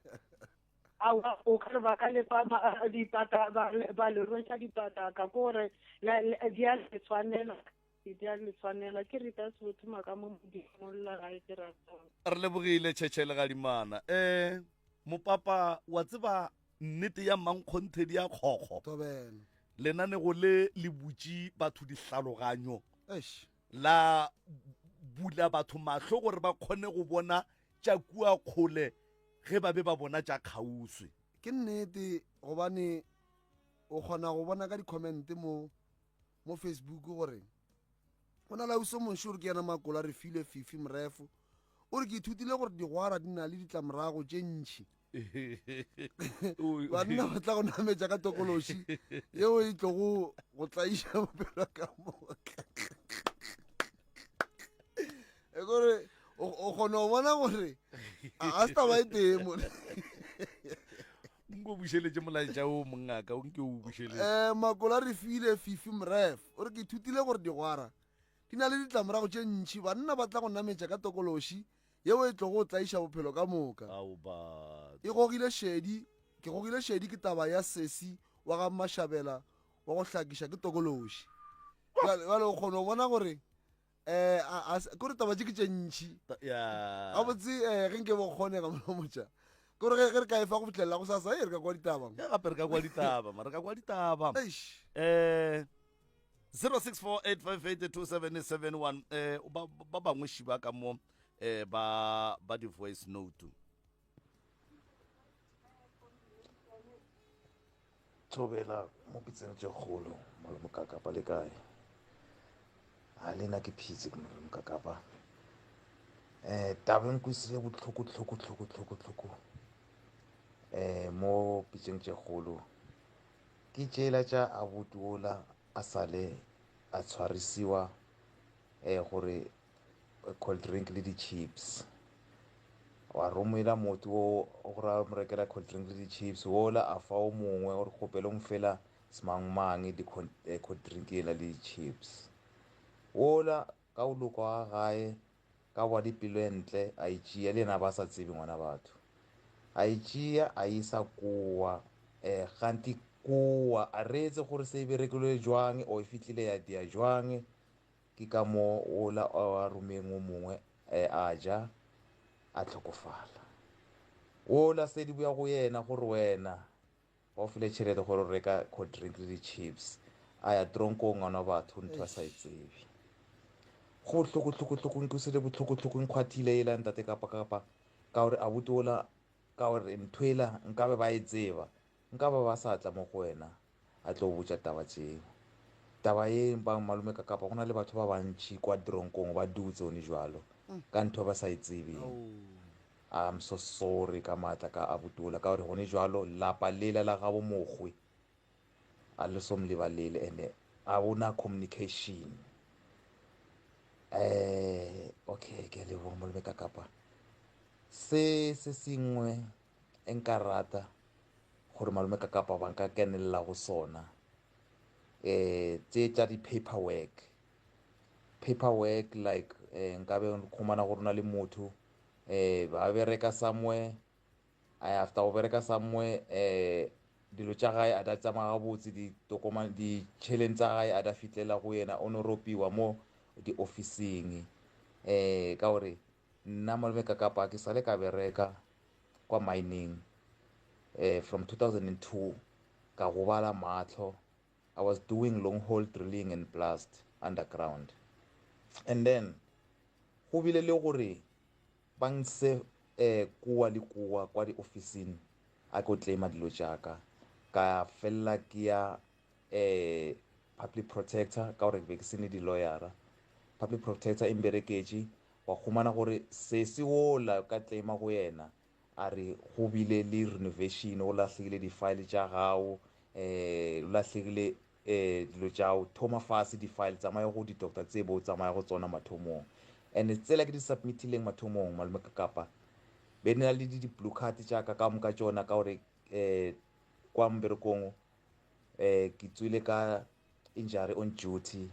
[SPEAKER 10] Aowa, o ka re ba ka le fa dipata, ba le rweša dipataka, ke gore di a le tshwanela, di a le tshwanela. Ke Rita Sebotho Maka mo Modimong la gae ke ratang.
[SPEAKER 1] Re lebogile Tšhetšhe Legadimana. Um mopapa wa tseba nnete ya mankgonthedi ya kgokgo.
[SPEAKER 2] Thobela.
[SPEAKER 1] Lenanego le le butše batho dihlaloganyo.
[SPEAKER 2] Eish.
[SPEAKER 1] La bula batho mahlo gore ba kgone go bona tša kua kgole ge ba be ba bona tša kgauswi.
[SPEAKER 2] Ke nnete gobane o kgona go bona ka di-comment mo mo Facebook gore go na le ausi o mongwe o re ke yena Makola re filwe Fifi Morefo o re ke ithutile gore digwara di na le ditlamorago tše ntšhi banna ba tla go nametša ka tokološi yeo e tlogo go tlaiša bophelo ka moka e kore o kgona go bona gore a se taba e tee mo
[SPEAKER 1] nko bušeletše molaetša o mongaka o nke o bušeletše
[SPEAKER 2] um makola re file fifi mref o re ke ithutile gore digwara di na le ditlamorago tše ntšhi banna ba tla go nametša ka tokološi yeo e tlogo tlaiša bophelo ka moka e gogile šedi ke gogile šedi ke taba ya sesi wa ga mashabela wa go hlakiša ke tokološi bjale o kgona go bona gore um kore taba tše ke tše ntšhi gabotse um ge nke bo kgonega molomotša kore ge re ka efa go fitlhelela go sasa e re ka kwa ditaba
[SPEAKER 1] gape re ka kwa ditaba ma re ka kwa ditaba um 0648582771 um ba bangwe šiba ka mo um ba ba di-voice note
[SPEAKER 11] Thobela mo pitseng tše kgolo malomokakapa le kae? A le na ke phitse ke malomokakapa. Eh taba e nkwesile bohloko hloko hloko hloko hloko eh mo pitseng tše kgolo ke tšela tša abuti ola a sale a tshwarisiwa eh gore cold drink le di-chips wa romela motho o gore a mo rekela cold drink le di-chips wola a fa o mongwe o re kgopele o mfela semangmang di-cold eh, drink ela le di-chips wola ka o loka wa gae ka wa dipelo e ntle a e tšea le yena ba sa tsebe ngwana batho a e tšea a isa kowa um ganti kowa a reetse gore se e berekilwe jwang o e fitlhile ya dia jwang Ke ka mo wola a romeng o mongwe a ja, a hlokofala. Wola se di boya go yena gore wena ba o file tšhelete gore o reka cold drink le di-chips, a ya tronkong ngwana wa batho ntho a sa e tsebe. Go bohloko hloko hloko nkwesele bohloko hloko nkgwathile yela ntate kapa kapa ka gore abuti wola ka gore ntho ela nkabe ba e tseba nkabe ba sa tla mo go wena. a tlo botša taba tšeo. Taba ye ba malome ka kapa go na le batho ba bantši kwa tronkong ba dutse one jwalo ka ntho ba sa e tsebeng. I'm so sorry ka maatla ka abutola ka gore gone jwalo lapa lela la gabo mokgwe a le so molebalele ene a bona communication. Eh okay ke a leboga malome ka kapa se se sengwe e nka rata gore malome ka kapa ba nka kenelela go sona um tše tša di-paper work paper work like um nkabe khumana gore na le motho um ba bereka somewhere after go bereka somewhere um dilo tša gae a da tsamaya gabotse ditokomane ditšheleng tsa gae a da fihlela go yena o no ropiwa mo di-officing um ka gore Nna malome ka kapa ke sale ka bereka kwa mining eh, from 2002 ka gobala mahlo. I was doing long hole drilling and blast underground. And then go bile le gore ba nse eh kua le kua kwa diofising a ko claima dilo tša ka. Ka fella ke ya eh public protector ka gore ke be ke se ne di-lawyera. Public protector e mbereketše wa humana gore sesi wola ka claima go yena A re go bile le renovation, go lahlegile di-file tša gago, um go lahlegile um dilo tša gago. Thoma fase di-file, tsamaya go di-doctor tse bo tsamaya go tsona mathomong. And tsela ke di submitileng mathomong, malome Kakapa, be na le di-blue card tša ka ka moka tšona ka gore um kwa mmerekong um ke tswile ka injury on duty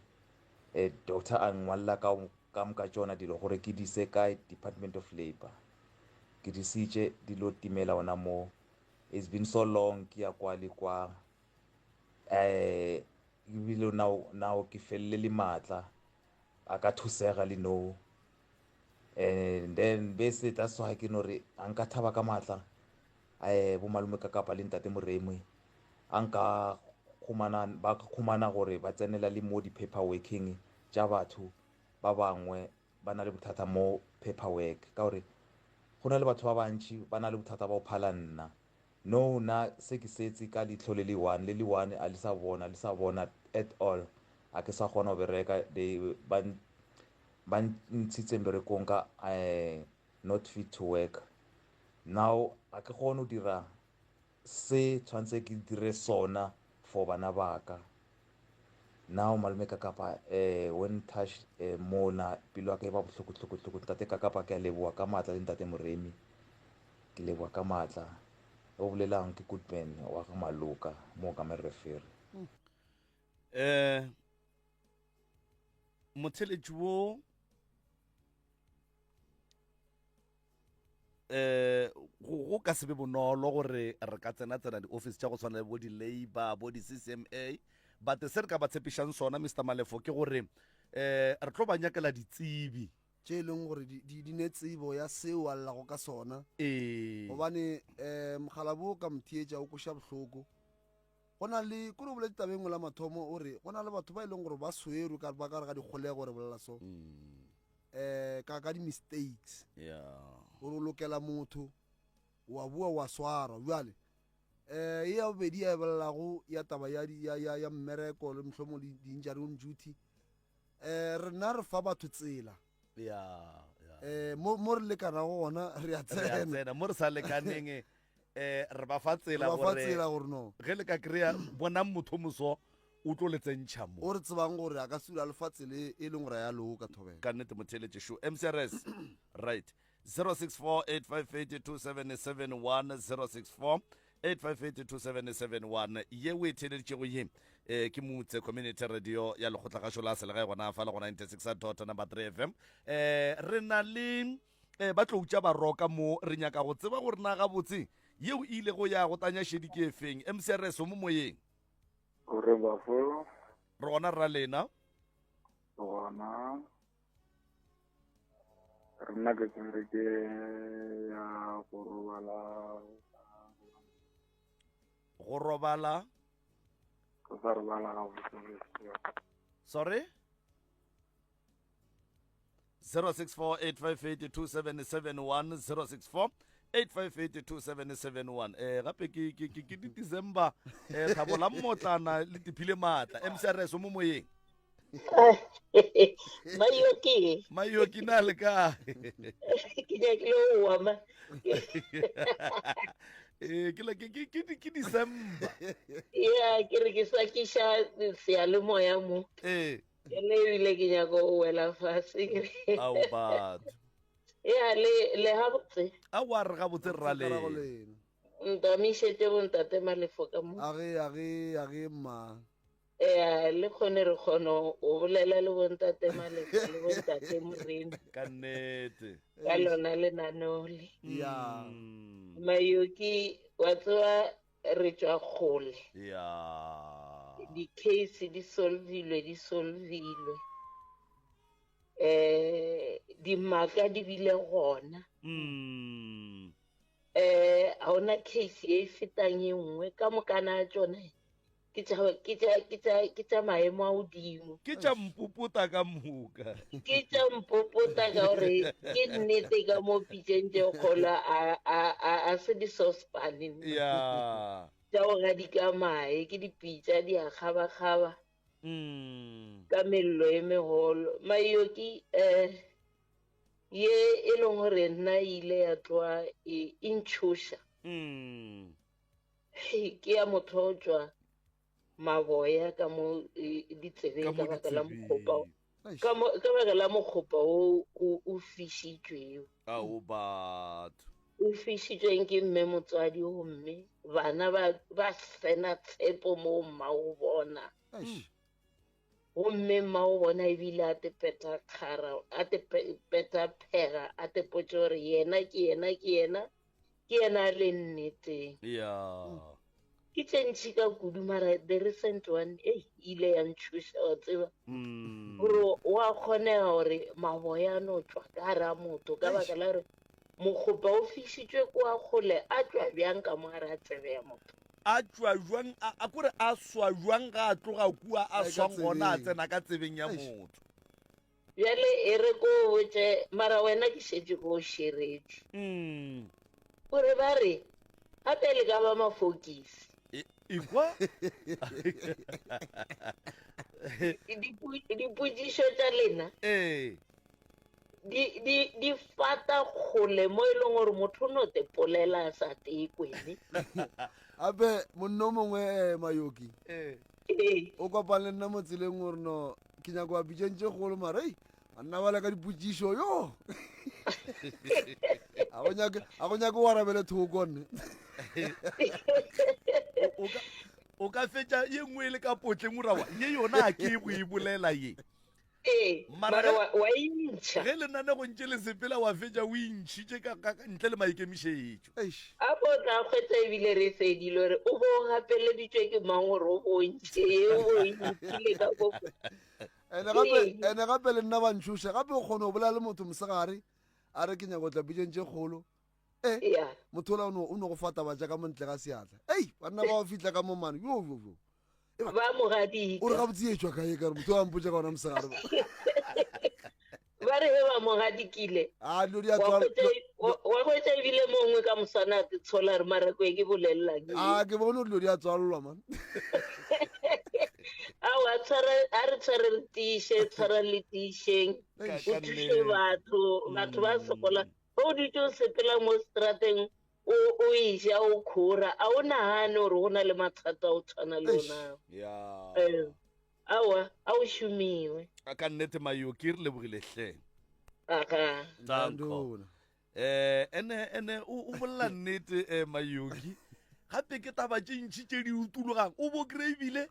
[SPEAKER 11] eh, doctor a ngwalla ka ka moka tšona dilo gore ke di se kae department of labor ke di sitše di lo timela ona mo it's been so long ke ya kwa le kwa eh ebile now now ke felele le matla a ka thusega le no and then bese that's why ke no re a nka thaba ka matla eh bo malome ka kapa le ntate Moremi a nka khumana ba khumana gore ba tsenela le mo di paper working tša batho ba bangwe ba na le bothata mo paper work ka gore go na le batho ba bantši ba na le bothata ba go phala nna no na se ke setse ka leihlo le le one le le one a le sa bona le sa bona at all a ke sa kgona go bereka they ba ba ntshitse mmerekong ka eh, not fit to work now a ke kgone go dira se tshwanetse ke dire sona for bana ba ka now malome ka kapa eh when touch eh, mona pelo ya ka e ba bohloko hloko hloko ntate ka kapa ke a leboa ka maatla le ntate moremi ke leboa ka maatla o bolelang ke goodman wa ga maloka mo ka merefere
[SPEAKER 1] eh motheletši wo eh go ka se be bonolo gore re ka tsena tsena di-office tša go tshwana le bo di-labor bo di-ccma but se re ka ba tshepišang sona mr malefo ke gore eh re tlo ba nyakela ditsebi
[SPEAKER 2] tše e leng gore di ne tsebo ya seo a llago ka sona
[SPEAKER 1] ee
[SPEAKER 2] gobane um mogala bo ka motheetša o koša bohloko go na le kore o boletse tabeng la mathomo o re go na le batho ba e leng gore ba swerwe ka ba ka re ga dikgolego re bolela so um ka ka di-mistakes gore o lokela motho wa bua wa swarwa bjale um e ya bobedi ya e bolelago ya taba ya, ya, ya, ya mmereko le mohlomong le di-injury on duty um rena re fa batho tsela
[SPEAKER 1] ya
[SPEAKER 2] um mo mo re lekanago gona re a tsena
[SPEAKER 1] tsena mo re sa lekaneng eh re ba fa tsela
[SPEAKER 2] gore ba fa tsela gore no
[SPEAKER 1] ge le ka kry-a bonang motho moso o tlo le tsentšha mo
[SPEAKER 2] o re tsebang gore a ka se dula le fa tsele e leng gore ya loka thobela
[SPEAKER 1] ka nnete motheletše šo mcrs right 064 858 2771 064 8582771 ye o e theeleditšego ye eh, ke mutse community radio ya lekgotlagašo la selegae gona fa le go 96 dot number 3 fm eh, re na le eh, ba tlo utša baroka mo re nyaka go tseba gore na gabotse yeo e ilego ya go tanya šedi ke efeng mcrs o mo moyeng
[SPEAKER 12] gore bafo
[SPEAKER 1] re gona rra lena
[SPEAKER 12] gona Rena ke tshwere ke ya go robala.
[SPEAKER 1] Go robala?
[SPEAKER 12] Go sa robala gabotse.
[SPEAKER 1] Sorry? 0648582771 064 8582771 eh gape ke ke ke ke di December eh thabo la mmotlana le tiphile matla MCRS o mo moyeng
[SPEAKER 6] Mayoki.
[SPEAKER 1] Mayoki na le ka.
[SPEAKER 6] Ke nyakile go wa ma.
[SPEAKER 1] Eh ke le ke ke ke ke December.
[SPEAKER 6] Yeah, ke re ke swakiša seyalemoya mo.
[SPEAKER 1] Eh.
[SPEAKER 6] Ke le ebile ke nyaka go wela fase.
[SPEAKER 1] Ao batho.
[SPEAKER 6] Ya le le gabotse.
[SPEAKER 1] A wa re gabotse rra le.
[SPEAKER 6] Ntamišetše bontate Malefo ka mo.
[SPEAKER 2] Age age age mma.
[SPEAKER 6] Ea, le kgone re kgone go bolela le bontate Malefo le bontate Moremi.
[SPEAKER 1] Ka nnete.
[SPEAKER 6] Ka lona lenaneo le.
[SPEAKER 2] Ya.
[SPEAKER 6] Mayoki, wa tseba re tšwa kgole.
[SPEAKER 1] Ya.
[SPEAKER 6] Di-case di solvilwe, di solvilwe. Eh, dimaka di bile gona.
[SPEAKER 1] Mm.
[SPEAKER 6] Eh, ga ona case ye e fetang ye nngwe ka mokana tšone.
[SPEAKER 13] Ke tša, ke tša, ke tša, ke tša maemo a godimo.
[SPEAKER 1] Ke tša mpopota ka moka.
[SPEAKER 13] Ke tša mpopota ka gore ke nnete ka mo pitšeng tše kgolo a, a, a, a se di-saucepan.
[SPEAKER 1] Ya.
[SPEAKER 13] Tša go gadika mae, ke dipitša di a kgabakgaba.
[SPEAKER 1] Mm.
[SPEAKER 13] Ka mello e megolo. Mayoki, eh, ye e leng gore nna e ile ya tloga e, e ntšhoša.
[SPEAKER 1] Mm.
[SPEAKER 13] Hei, ke ya motho o tšwa maboya ka mo e, ditsebeng
[SPEAKER 1] Ka
[SPEAKER 13] ka
[SPEAKER 1] mo
[SPEAKER 13] baka la mokgopa
[SPEAKER 1] ditsebeng.
[SPEAKER 13] ka mo ka baka la mokgopa o o o fišitšwego.
[SPEAKER 1] Ao batho.
[SPEAKER 13] O fišitšweng ke mme motswadi gomme bana ba ba sena tshepo mo mmago bona. Gomme mmago bona ebile a te peta kgara, a te peta phega, a te potše gore yena ke yena ke yena, ke yena a le nneteng.
[SPEAKER 1] Ya.
[SPEAKER 13] Ke tše ntši ka kudu mara the recent one ei e ile ya ntšhoša wa tseba. Gore wa kgonega gore maboya a no tšwa ka gare a motho ka baka la gore mokgopa o fišitšwe kwa kgole a tšwa bjang ka mo gare a tsebe ya motho.
[SPEAKER 1] A tšwa jwang, a, a kore a swa jwang ga a tloga kua a
[SPEAKER 2] Ka
[SPEAKER 1] swang gona a
[SPEAKER 2] tsebeng.
[SPEAKER 1] tsena ka tsebeng ya
[SPEAKER 2] Eish.
[SPEAKER 1] motho.
[SPEAKER 13] Bjale e re ko o botše, mara wena ke šetše ko o šeretše.
[SPEAKER 1] Mm.
[SPEAKER 13] Gore ba re, gape le ka ba mafokisi.
[SPEAKER 1] E, ekwa?
[SPEAKER 13] Dipotšišo tša lena
[SPEAKER 1] Ee.
[SPEAKER 13] di, di, di fata kgole mo e leng gore motho o no te polela a sa tee kwene.
[SPEAKER 2] Gape monna o mongwe eh, Mayoki
[SPEAKER 1] Ee.
[SPEAKER 13] Ee.
[SPEAKER 2] o kopane le nna mo tseleng gore no ke nyako ba pitšeng tše kgolo mara ei banna ba le ka dipotšišo yo a go nyake a go nyake o arabele thoko nne
[SPEAKER 1] O ka o ka fetša ye nngwe e le ka potleng o rawa ye yona a ke go e bolela ye.
[SPEAKER 13] Ee,
[SPEAKER 1] Mara
[SPEAKER 13] mara
[SPEAKER 1] ge
[SPEAKER 13] wa, wa intšha.
[SPEAKER 1] ge lenanego ntše le sepela wa fetša o intšhitše ka, ka, ka ntle le maikemišetšo.
[SPEAKER 2] Eish.
[SPEAKER 13] A bo tla kgwetsa ebile re fedile gore o bo o gapeleditšwe ke mang gore o bo ntšhe ye o bo o intšhile ka ko.
[SPEAKER 2] Ene gape
[SPEAKER 13] Ee.
[SPEAKER 2] ene gape le nna ba ntšhoša gape o kgona go bolela le motho mosegare a re ke nyaka go tla pitšeng tše kgolo e
[SPEAKER 13] Yeah.
[SPEAKER 2] motho ola o no o no go fa taba tša ka mo ntle ga seatla ei banna ba ba fihla ka mo mane yo yo yo
[SPEAKER 13] Ba mo gadika.
[SPEAKER 2] O re gabotse e tšwa kae ka re motho a mpotša ka gona mosegare.
[SPEAKER 13] Ba re ge ba mo gadikile.
[SPEAKER 2] A dilo di a tswa.
[SPEAKER 13] Wa hwetša ebile mongwe ka moswana a te tshola re mara ko e ke bolelelang.
[SPEAKER 2] A ke bone gore dilo di a tswalelwa man.
[SPEAKER 13] Aowa tshwara a re tshware re tiiše tshwara le tiišeng. O thuše batho batho ba sokola. Ge o dutše o sepela mo strateng o o eja o khora a o nagane gore go na le mathata o tshwana le ona
[SPEAKER 1] ya
[SPEAKER 13] eh, aowa a o šomiwe
[SPEAKER 1] a ka nnete mayoki re lebogile hle
[SPEAKER 13] aga
[SPEAKER 1] Danko. Eh ene ene o o bolela nnete eh mayoki gape ke taba tše ntši tše di utologang o bo kry ebile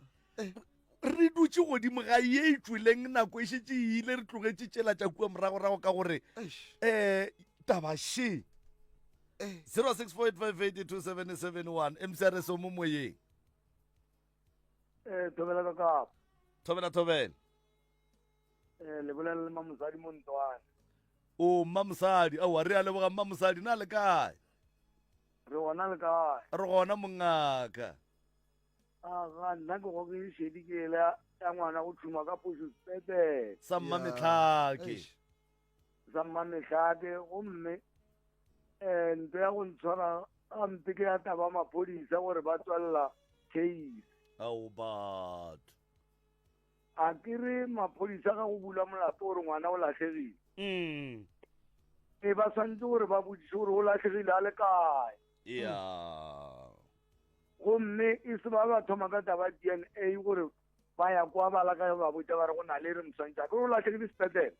[SPEAKER 1] re dutše godimo ga ye e tšweleng nako e šetše e ile re tlogetše tšela tša kua moragorago ka gore um taba še 0648582771 mcrs o mo moyeng
[SPEAKER 4] Eh, thobela ka kapa
[SPEAKER 1] thobela thobela
[SPEAKER 4] eh le bolela le mamosadi mo ntwane
[SPEAKER 1] o mmamosadi aowa re a leboga mmamosadi na le kae
[SPEAKER 4] re gona le kae
[SPEAKER 1] re gona mongaka
[SPEAKER 4] Aga, nna ke goke šedi ke ele ya ngwana go tšhuma ka phošo sepetlele.
[SPEAKER 1] Sa mmametlhake.
[SPEAKER 4] Sa mmametlhake gomme um nto ya go ntshwara gampe ke ya taba maphodisa gore ba tswalela case.
[SPEAKER 1] Ao batho.
[SPEAKER 4] A ke re maphodisa ga go bula molato gore ngwana o lahlegile.
[SPEAKER 1] Mm.
[SPEAKER 4] E ba swanetše gore ba botšiše gore o lahlegile a le kae.
[SPEAKER 1] Ya.
[SPEAKER 4] Gomme e se ba ba thoma ka taba ya DNA gore ba ya kwa ba laka ba botša ba re go na le re moswantšha ke o lahlegile sepetlele.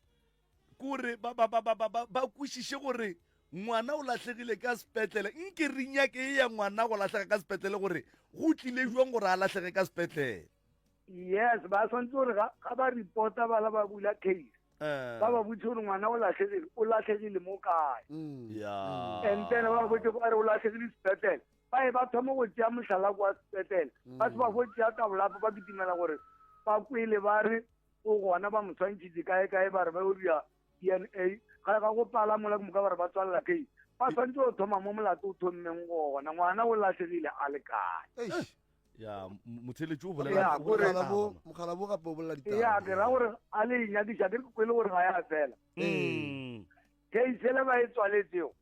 [SPEAKER 1] Kore ba ba ba ba ba ba ba kwešiše gore ngwana o lahlegile ka sepetlele nke re nyake e ya ngwana go lahlega ka sepetlele gore go tlile jwang gore a lahlege ka sepetlele.
[SPEAKER 4] Yes, ba swantse gore ga ga ba reporta ba la ba bula case.
[SPEAKER 1] Eh.
[SPEAKER 4] Ba ba botse gore ngwana o lahlegile, o lahlegile mo kae.
[SPEAKER 1] Ya.
[SPEAKER 4] And then ba ba botse ba re o lahlegile sepetlele. Ba e ba thoma go tšea mohlala kwa sepetlele. Ba se ba fo tšea tabolapo ba kitimela gore ba kwele ba re o gona ba mo tshwantšhitše kae kae ba re ba yo dira DNA. Ga ga go pala mola ke moka ba re ba tswalela case. Ba swantse go thoma mo molato o thommeng gona. Ngwana o lahlegile a le kae.
[SPEAKER 1] Ya, motheletši o bolela
[SPEAKER 2] mogala bo gape o bolela
[SPEAKER 4] ditaba. Ya, ke ra gore a le inyadiša ke kwele gore ga ya fela.
[SPEAKER 1] Mm.
[SPEAKER 4] Case ele ba e tswaletsego.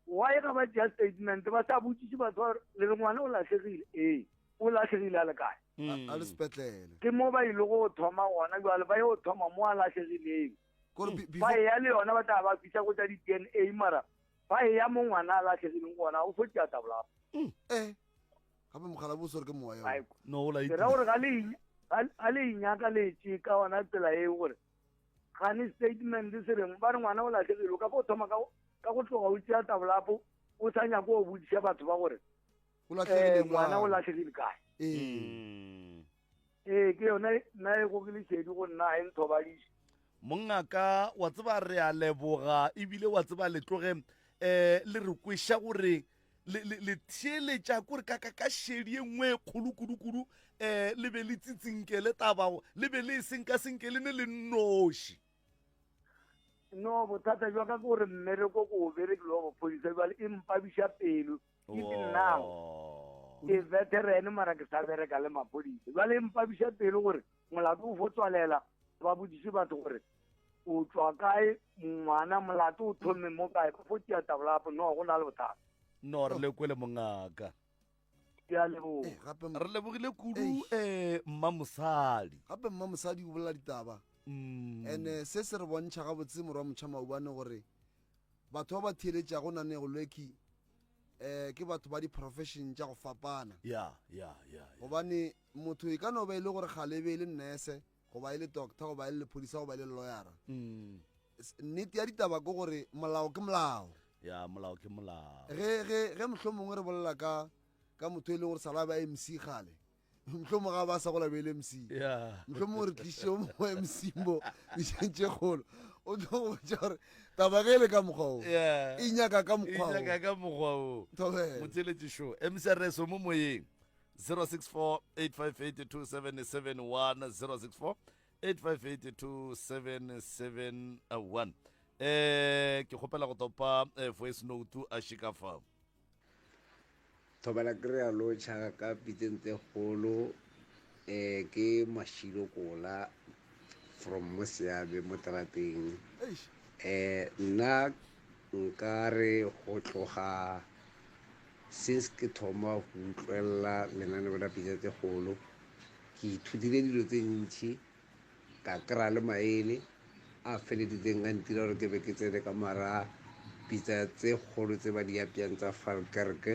[SPEAKER 4] Why ga ba tšea statement ba sa botšiše batho ba le re ngwana o lahlegile? Ee, o lahlegile a le kae?
[SPEAKER 2] Mm. A le sepetlele.
[SPEAKER 4] Ke mo ba ile go thoma gona jwale ba yo thoma mo a lahlegileng. Ba eya le yona ba tla ba fihla go tša di-DNA mara ba eya mo ngwana a lahlegileng gona o fo tšea tabolapa.
[SPEAKER 2] Mm. Eh. Gape mogala bo swere ke moya.
[SPEAKER 1] No, o la
[SPEAKER 4] Ke ra gore ga le ga le inyaka le tše ka ona tsela eo gore gane statement se reng ba re ngwana o lahlegile o ka fo thoma ka ka go tloga o tšea tabolapo o sa nyako o bodiša batho ba gore
[SPEAKER 2] eh,
[SPEAKER 4] ngwana o lahlegile kae.
[SPEAKER 2] Ee.
[SPEAKER 4] Ee, ke yona nna e gogile šedi go nna ga e nthobadiše.
[SPEAKER 1] Mongaka, wa tseba re a leboga ebile wa tseba le tloge um le re kweša gore le, le, le theeletša kore ka, ka, ka šedi ye nngwe e kgolo kudu-kudu um le be le tsitsinkele taba le be le e senka-senke le ne le nnoši.
[SPEAKER 4] No, bothata jwa ka ke gore mmereko ko o berekile wa bophodisa jwale e mpabiša pelo even now ke veteran mara ke sa bereka le maphodisa jwale e mpabiša pelo gore molato o fo tswalela ba bodiše batho gore o tswa kae ngwana molato o thome mo kae ba fo tšea tabolapo no go na le bothata
[SPEAKER 1] no re le kwele mongaka
[SPEAKER 4] ke a leboga
[SPEAKER 2] eh, gape
[SPEAKER 1] re lebogile kudu um mma mosadi
[SPEAKER 2] gape mma mosadi o bolela ditaba
[SPEAKER 1] mm.
[SPEAKER 2] and eh, se se re bontšha gabotse morwa motšha maubane gore batho ba ba theeletšago nanego lweki um ke batho ba di-profession tša go fapana
[SPEAKER 1] ya ya ya
[SPEAKER 2] gobane motho e ka no ba e le gore gale e be e le nurse goba e le doctor goba e le lephodisa goba e le lawyera
[SPEAKER 1] mm.
[SPEAKER 2] nnete ya ditaba ke gore molao ke molao
[SPEAKER 1] ya molao ke molao
[SPEAKER 2] ge ge ge mohlomongwe re bolela ka ka motho e leng gore sala ba mc gale mohlomongwe ga ba sa gola be le mc mohlomongwe re tlišitše o mongwe mc mo ditšeng tše kgolo o tlo go botša gore taba ge e le ka mokgwa o e nyaka ka mokgwa
[SPEAKER 1] o nyaka ka mokgwa o motheletši show mcrs mo moyeng 064 858 2771 064 858 2771 eh ke kgopela go topa eh, voice note a šika fa
[SPEAKER 14] Thobela ke re a lotšha ka pitseng tse kgolo um ke Mašilo Kola from mo Seabe mo terateng um nna nka re go tloga since ke thoma go utlwelela lenaneo la pitsa tse kgolo ke ithutile dilo tse ntšhi Ka kry-a le maele a feleditseng a ntira gore ke be ke tsene ka mara pitsa tse kgolo tse ba di apeyang tsa Falkirk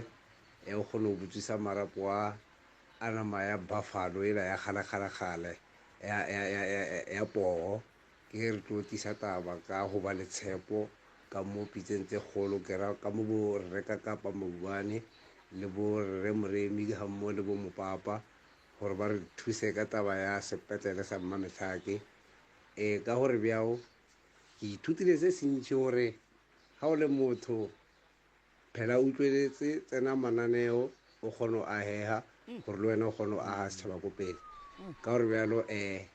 [SPEAKER 14] e o kgone go butswisa marapo a a nama ya buffalo ela ya kgale-kgale-kgale ya, ya, ya, ya, ya poo. Ke ge re tlo tlisa taba ka go ba le tshepo ka mo pitseng tse kgolo ke ra ka mo bo rre ka kapa Maubane le bo rre Moremi ga mmogo le bo Mopapa gore ba re thuse ka taba ya sepetlele sa Mmametlhake. E, ka gore bjao ke ithutile se sentši gore ga o le motho phela o utlweletse tsena mananeo o kgone go agega gore le wena o kgone go aga setšhaba ko pele. Ka gore bjalo um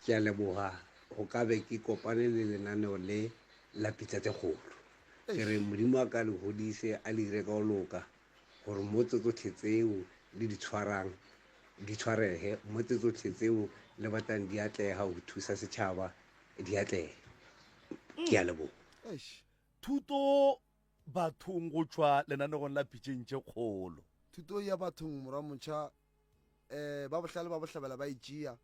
[SPEAKER 14] ke a leboga go ka be ke kopane le lenaneo le la pitsa tse kgolo. Ke re Modimo a ka le godise a le dire ka go loka. gore mo tse tsotlhe tseo le di tshwarang di tshwarege, mo tse tsotlhe tseo le batlang di atlega go thusa setšhaba di atlege. Ke a leboga.
[SPEAKER 1] Thuto bathong go tšwa lenanegong la Pitšeng tše Kgolo.
[SPEAKER 2] Thuto ya bathong morwa motšha um ba bohlale ba bohlabela ba e tšea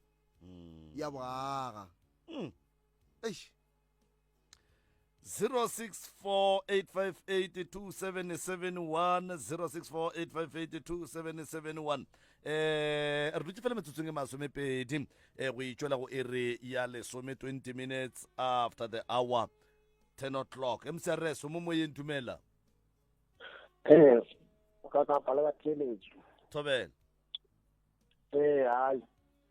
[SPEAKER 2] ya boaga. Eish.
[SPEAKER 1] 0648582771 0648582771 eh re dutše fela metsotsong e masomepedi eh go itšwela go ere ya lesome 20 minutes after the hour 10 o'clock mcrs o mo moyeng dumela
[SPEAKER 15] ee o ka kapa le batheeletši
[SPEAKER 1] thobela
[SPEAKER 15] ee hai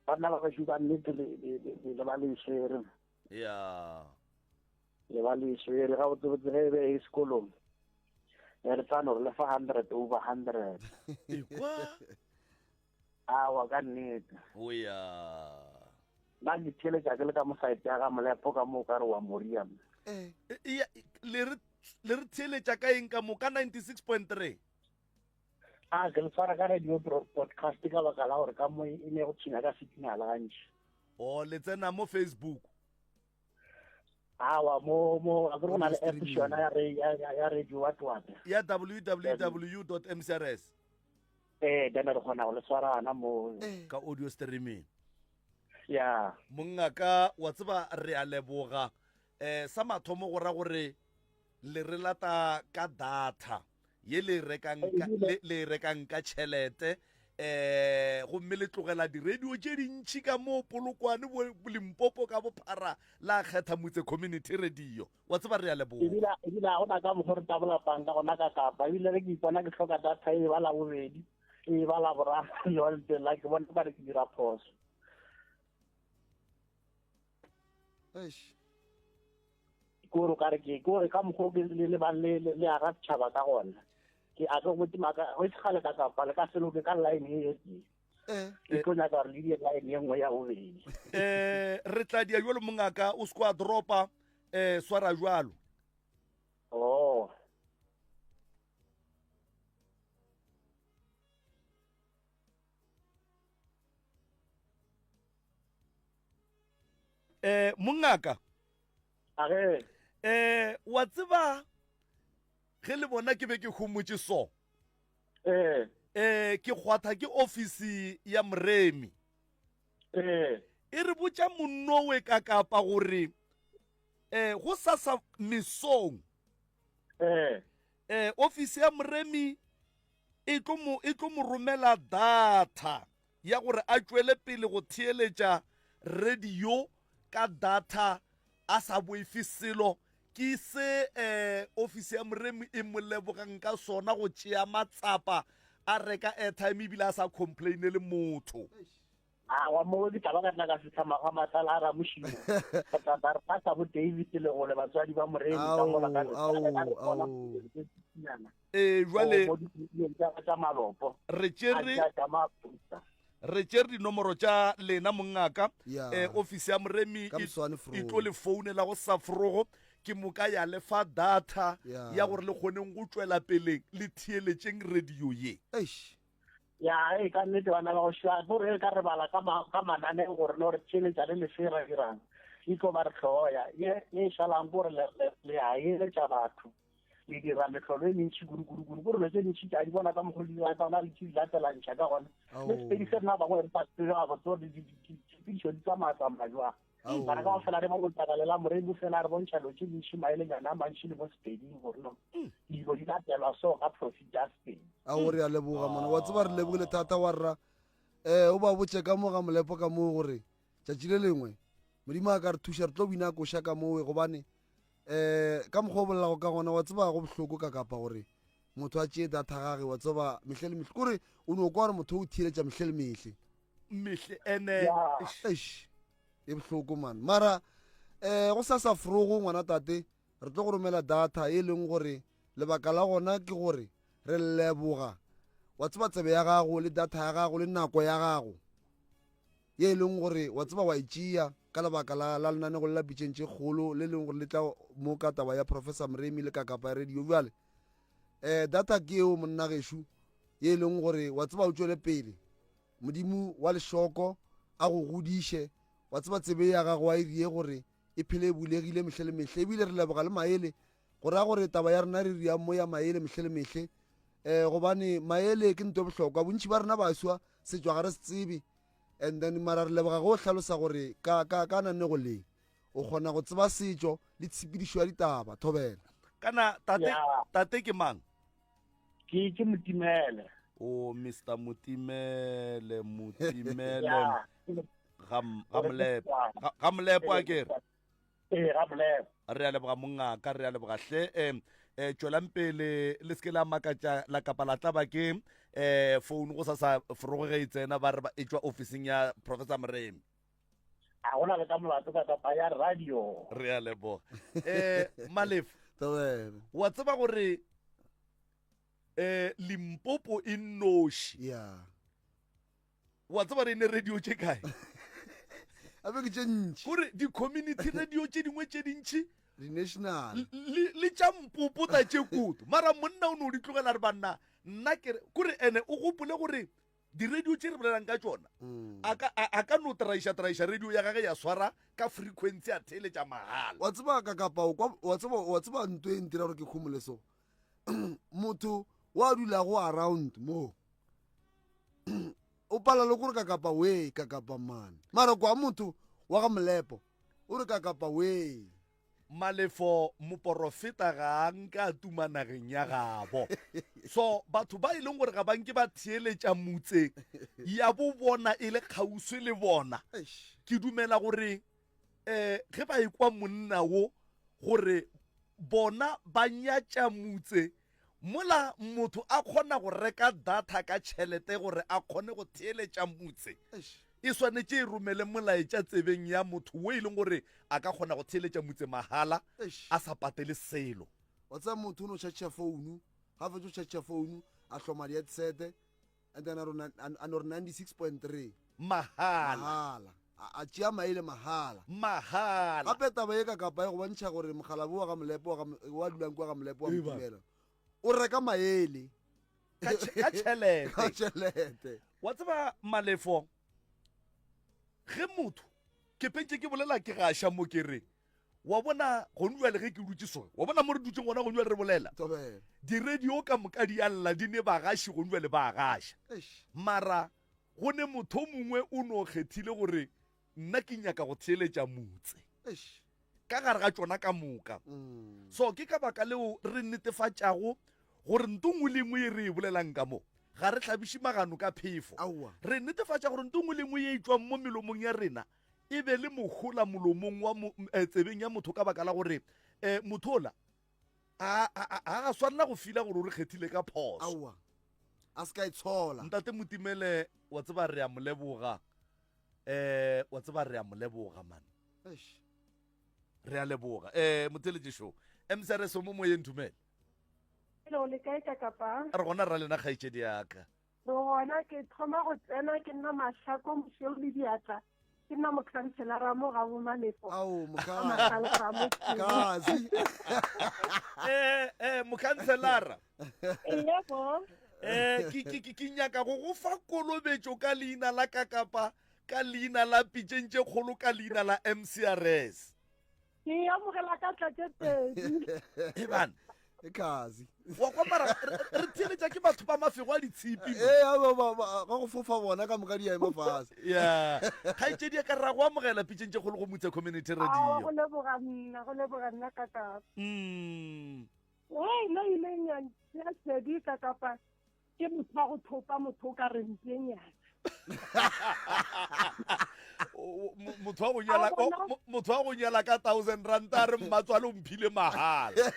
[SPEAKER 15] banna ba gašu ba nnete le ba le swere
[SPEAKER 1] ya
[SPEAKER 15] le ba le swere ga botsebotse ge e be e sekolong e re tla no re lefa hundred over hundred
[SPEAKER 1] ekwa
[SPEAKER 15] awa ka nnete
[SPEAKER 1] o ya
[SPEAKER 15] nna ke theeletša ke le ka mosaete ya ga molepo ka mo o ka re wa moria
[SPEAKER 1] e, e, le re le re theeletša ka eng ka mo ka 96.3
[SPEAKER 15] A ke le tshwara ka radio podcast ka baka la gore ka mo e ne go tshwenya ka signal gantši.
[SPEAKER 1] O le tsena mo Facebook.
[SPEAKER 15] Awa mo mo a ke go na le app yona ya ya ya radio what what.
[SPEAKER 1] Ya www.mcrs.
[SPEAKER 15] Eh then re kgona go le tshwarana mo
[SPEAKER 1] ka audio streaming.
[SPEAKER 15] Ya.
[SPEAKER 1] Mongaka wa tseba re a leboga. Eh sa mathomo go ra gore le re lata ka data ye le rekang le le rekang ka tšhelete eh gomme le tlogela di-radio tše dintšhi ka mo polokwane bo limpopo ka bophara la kgetha motse community radio wa tseba re a leboga
[SPEAKER 15] ebile ebile ga gona ka mokgwa re tabolapang ka gona ka kapa ebile re ke ipona ke hloka data e ba la bobedi e ba la boraro yone la ke bona ba re ke dira phoso
[SPEAKER 2] Eish.
[SPEAKER 15] Kore o kare ke kore ka mokgwa o ke le lebang le le aga setšhaba ka gona ke a tlo botse maka go se gale ka kapa le ka selo ke ka line e tee
[SPEAKER 2] eh.
[SPEAKER 15] ke tlo nyaka gore le die line ye nngwe ya bobedi
[SPEAKER 1] um re tla dia jalo mongaka o se kwa dropa um swara jalo
[SPEAKER 15] oh
[SPEAKER 1] eh mongaka
[SPEAKER 15] age
[SPEAKER 1] eh wa tseba ge le bona ke be ke homotše so
[SPEAKER 15] eh
[SPEAKER 1] eh ke kgwatha ke ofisi ya moremi
[SPEAKER 15] eh
[SPEAKER 1] e re botša monnowe ka kapa gore eh go sasa mesong
[SPEAKER 15] eh
[SPEAKER 1] eh ofisi ya moremi e tlo mo e tlo mo romela data ya gore a tšwele pele go theeletša radio ka data a sa boife selo ke se um ofisi ya moremi e mo lebogang ka sona go tšea matsapa a reka airtime ebile a sa complainele motho
[SPEAKER 15] A wa mo ke tla ba ka tla ka fihla maga matlala a ramošimo ka tla ba re pasa bo David le gole batswadi ba moremi ka mola ka
[SPEAKER 2] Ao, ao.
[SPEAKER 1] ee jwale
[SPEAKER 15] mo ditlileng tsa tsa malopo
[SPEAKER 1] re tšere
[SPEAKER 15] a tša maputa
[SPEAKER 1] re tšere dinomoro tša lena mongaka
[SPEAKER 2] Ya.
[SPEAKER 1] eh, ofisi ya moremi
[SPEAKER 2] Ka
[SPEAKER 1] e-
[SPEAKER 2] moswane
[SPEAKER 1] e tlo le founela go sa forogo ke moka ya le fa data
[SPEAKER 2] Ya.
[SPEAKER 1] ya gore le kgoneng go tšwela pele le theeletšeng radio ye
[SPEAKER 2] Eish.
[SPEAKER 15] Ya, e ka nnete bana ba go šwa gore e ka re bala ka ma, ka mananeo gore no re tšheletša le lefe ra dirang e tlo ba re hloya ye ye e šalang gore le, le, le a eletša batho le dira mehlolo e mentši kudu kudu kudu gore dilo tše dintši tša di bona ka mokgwa di ka gona le di latelantšha ka gona le sepedi se rena bangwe re sa tsebe gabotse gore ditshepedišo di tsamaya tsamaya jwang mara ka go fela re ba go tsakalela moremi fela re bontšha dilo tše dintši maelenyana a mantši le mo sepeding gore no mm. dilo di latelwa so ka profit ya sepedi
[SPEAKER 2] a o re a leboga mona wa tseba re lebogile thata wa rra um o ba botse ka mo ga molepo ka moo gore tšatši le lengwe modimo a ka re thuša re tlo bina koša ka mowe gobane um ka mokgwa o bolelago ka gona wa tseba go bohloko ka kapa gore motho a tšee data gage wa tseba mehle le mehle kore o no kwa gore motho o theeletša mehle le mehle
[SPEAKER 1] mehle ene
[SPEAKER 2] eish e bohloko man mara um go sa sa frogo ngwana tate re tlo go romela data e leng gore lebaka la gona ke gore re leboga wa tseba tsebe ya gago le data ya gago le nako ya gago ye e leng gore wa tseba wa e tšea ka lebaka la la lenanego le la pitšeng tše kgolo le leng gore le tla mo ka taba ya professor moremi le kakapa ya radio bjale um data ke eo monna gešo ye e leng gore wa tseba o tšwele pele Modimo wa lešoko a go godiše. Wa tseba tsebe ya gago wa e rie gore e phele e bulegile mehle le mehle. Ebile re leboga le maele go ra gore taba ya rena re riang mo ya maele mehle le mehle. Um gobane maele ke nto e bohlokwa. Bontši ba rena baswa setšwa ga re se tsebe. And then mara re leboga go hlalosa gore ka, ka, ka nanego le o kgona go tseba setšo le tshepedišo ya ditaba. Thobela.
[SPEAKER 1] Kana tate, tate ke mang?
[SPEAKER 15] Ke ke Motimele.
[SPEAKER 1] O Mr Motimele, Motimele. Ga ga Molepo. Ga Molepo a kere.
[SPEAKER 15] Ee, ga Molepo.
[SPEAKER 1] Re a leboga mongaka, re a leboga hle. Eh eh tšwelang pele le seke la makatša la kapa la tlaba ke eh phone go sa sa forogo ge e tsena ba re e tšwa ofising ya Professor Moremi.
[SPEAKER 15] A gona le ka molato ka tapa ya radio.
[SPEAKER 1] Re a leboga. Eh Malefo. Wa tseba gore eh Limpopo e nnoši.
[SPEAKER 2] Yeah.
[SPEAKER 1] Wa tseba re ne radio tše kae?
[SPEAKER 2] A be ke tše ntši.
[SPEAKER 1] Gore di-community radio tše dingwe tše dintši
[SPEAKER 2] di-national
[SPEAKER 1] le tša mpopota tše kudu mara monna o ne o di tlogela re banna. Nna ke re, kore ene o gopole gore di-radio tše re bolelang ka tšona mm. a ka, a, a ka no traiša traiša radio ya gage ya swara ka frequency a theeletša mahala.
[SPEAKER 2] Wa tseba ka kapa o kwa, wa tseba, wa tseba nto e ntira gore ke khomole so. Motho wa dulago around mo o pala le gore ka kapa we ka kapa mane mara kwa motho wa ga molepo o re ka kapa we.
[SPEAKER 1] Malefo moporofeta ga a nke a tuma nageng ya gabo. So batho ba e leng gore ga ba nke ba theeletša motse ya bo bona e le kgauswi le bona, ke dumela gore um ge ba ekwa monna wo gore bona ba nyatša motse Mola motho a kgona go reka data ka tšhelete gore a kgone go theeletša motse, e swanetše e romele molaetša tsebeng ya motho wo e leng gore a ka kgona go theeletša motse mahala a sa patele selo.
[SPEAKER 2] Wa tseba motho o no tšhatšha founu, ga a fetša go tšhatšha founu a hloma di-headset and then a no re 96.3
[SPEAKER 1] mahala.
[SPEAKER 2] Mahala. A tšea maele mahala.
[SPEAKER 1] Mahala.
[SPEAKER 2] Gape taba ye ka kapa e go bontšha gore mokgalabje wa ga Molepo wa ga wa dulang kua ga Molepo wa Motumela o reka maele
[SPEAKER 1] ka tšhelete.
[SPEAKER 2] Ka tšhelete.
[SPEAKER 1] Wa tseba Malefo, ge motho ke pentše ke bolela ke gaša mo ke re wa bona gone bjale ge ke dutše so wa bona mo re dutšeng gona gone bjale re bolela di-radio ka moka di a lla di ne bagaši gone bjale ba gaša mara go ne motho mongwe o no kgethile gore nna ke nyaka go theeletša motse ka gare ga tšona ka moka mm. so ke ka baka leo re netefatšago gore nto nngwe le nngwe ye re e bolelang ka mo ga re hlabiše magano ka phefo re netefatša gore nto nngwe le nngwe ye e tšwang mo melomong ya rena e be le mohola molomong wa mo, eh, tsebeng ya motho ka baka la gore eh, motho ola a a a a swanela go fila gore o re kgethile ka phoso.
[SPEAKER 2] Aowa, a se ka itshola.
[SPEAKER 1] Ntate Motimele, wa tseba re a mo leboga. Eh, wa tseba re a mo leboga man.
[SPEAKER 2] Eish.
[SPEAKER 1] Re a leboga. Eh, motheletši šo. MCRS o mo moyeng Thumele.
[SPEAKER 16] Hello, le kae ka kapa?
[SPEAKER 1] Re gona ra lena kgaetšedi ya ka.
[SPEAKER 16] Re gona, ke thoma go tsena ke nna Mahlako Mošweu le diatla, ke nna mokhanselara mo ga bo Malefo.
[SPEAKER 2] Ao, mokhankazi.
[SPEAKER 1] Eh, eh, mokhanselara.
[SPEAKER 16] Yebo.
[SPEAKER 1] Eh, ke ke ke ke nyaka go go fa kolobetšo ka leina la ka kapa ka leina la pitšeng tše kgolo ka leina la MCRS.
[SPEAKER 16] Ke e amogela ka tla tše pedi.
[SPEAKER 1] Eban.
[SPEAKER 2] E kazi.
[SPEAKER 1] Wa kwa mara re theeletša ke batho ba mafego a ditshipi.
[SPEAKER 2] Ee, ba ba ba ga go fofa bona ka moka di ya ema fase.
[SPEAKER 1] Yeah. Kgaetšedi ya ka ra go amogela pitšeng tše kgolo go Mutse Community Radio.
[SPEAKER 16] Go leboga nna, go leboga nna ka kapa.
[SPEAKER 1] Mm.
[SPEAKER 16] Hey, nna ile ya ya sedi ka kapa. Ke motho wa go thopa motho o ka re mpenyana.
[SPEAKER 1] Motho wa go nyala motho wa go nyala ka 1000 rand a re mmatswale o mphile mahala.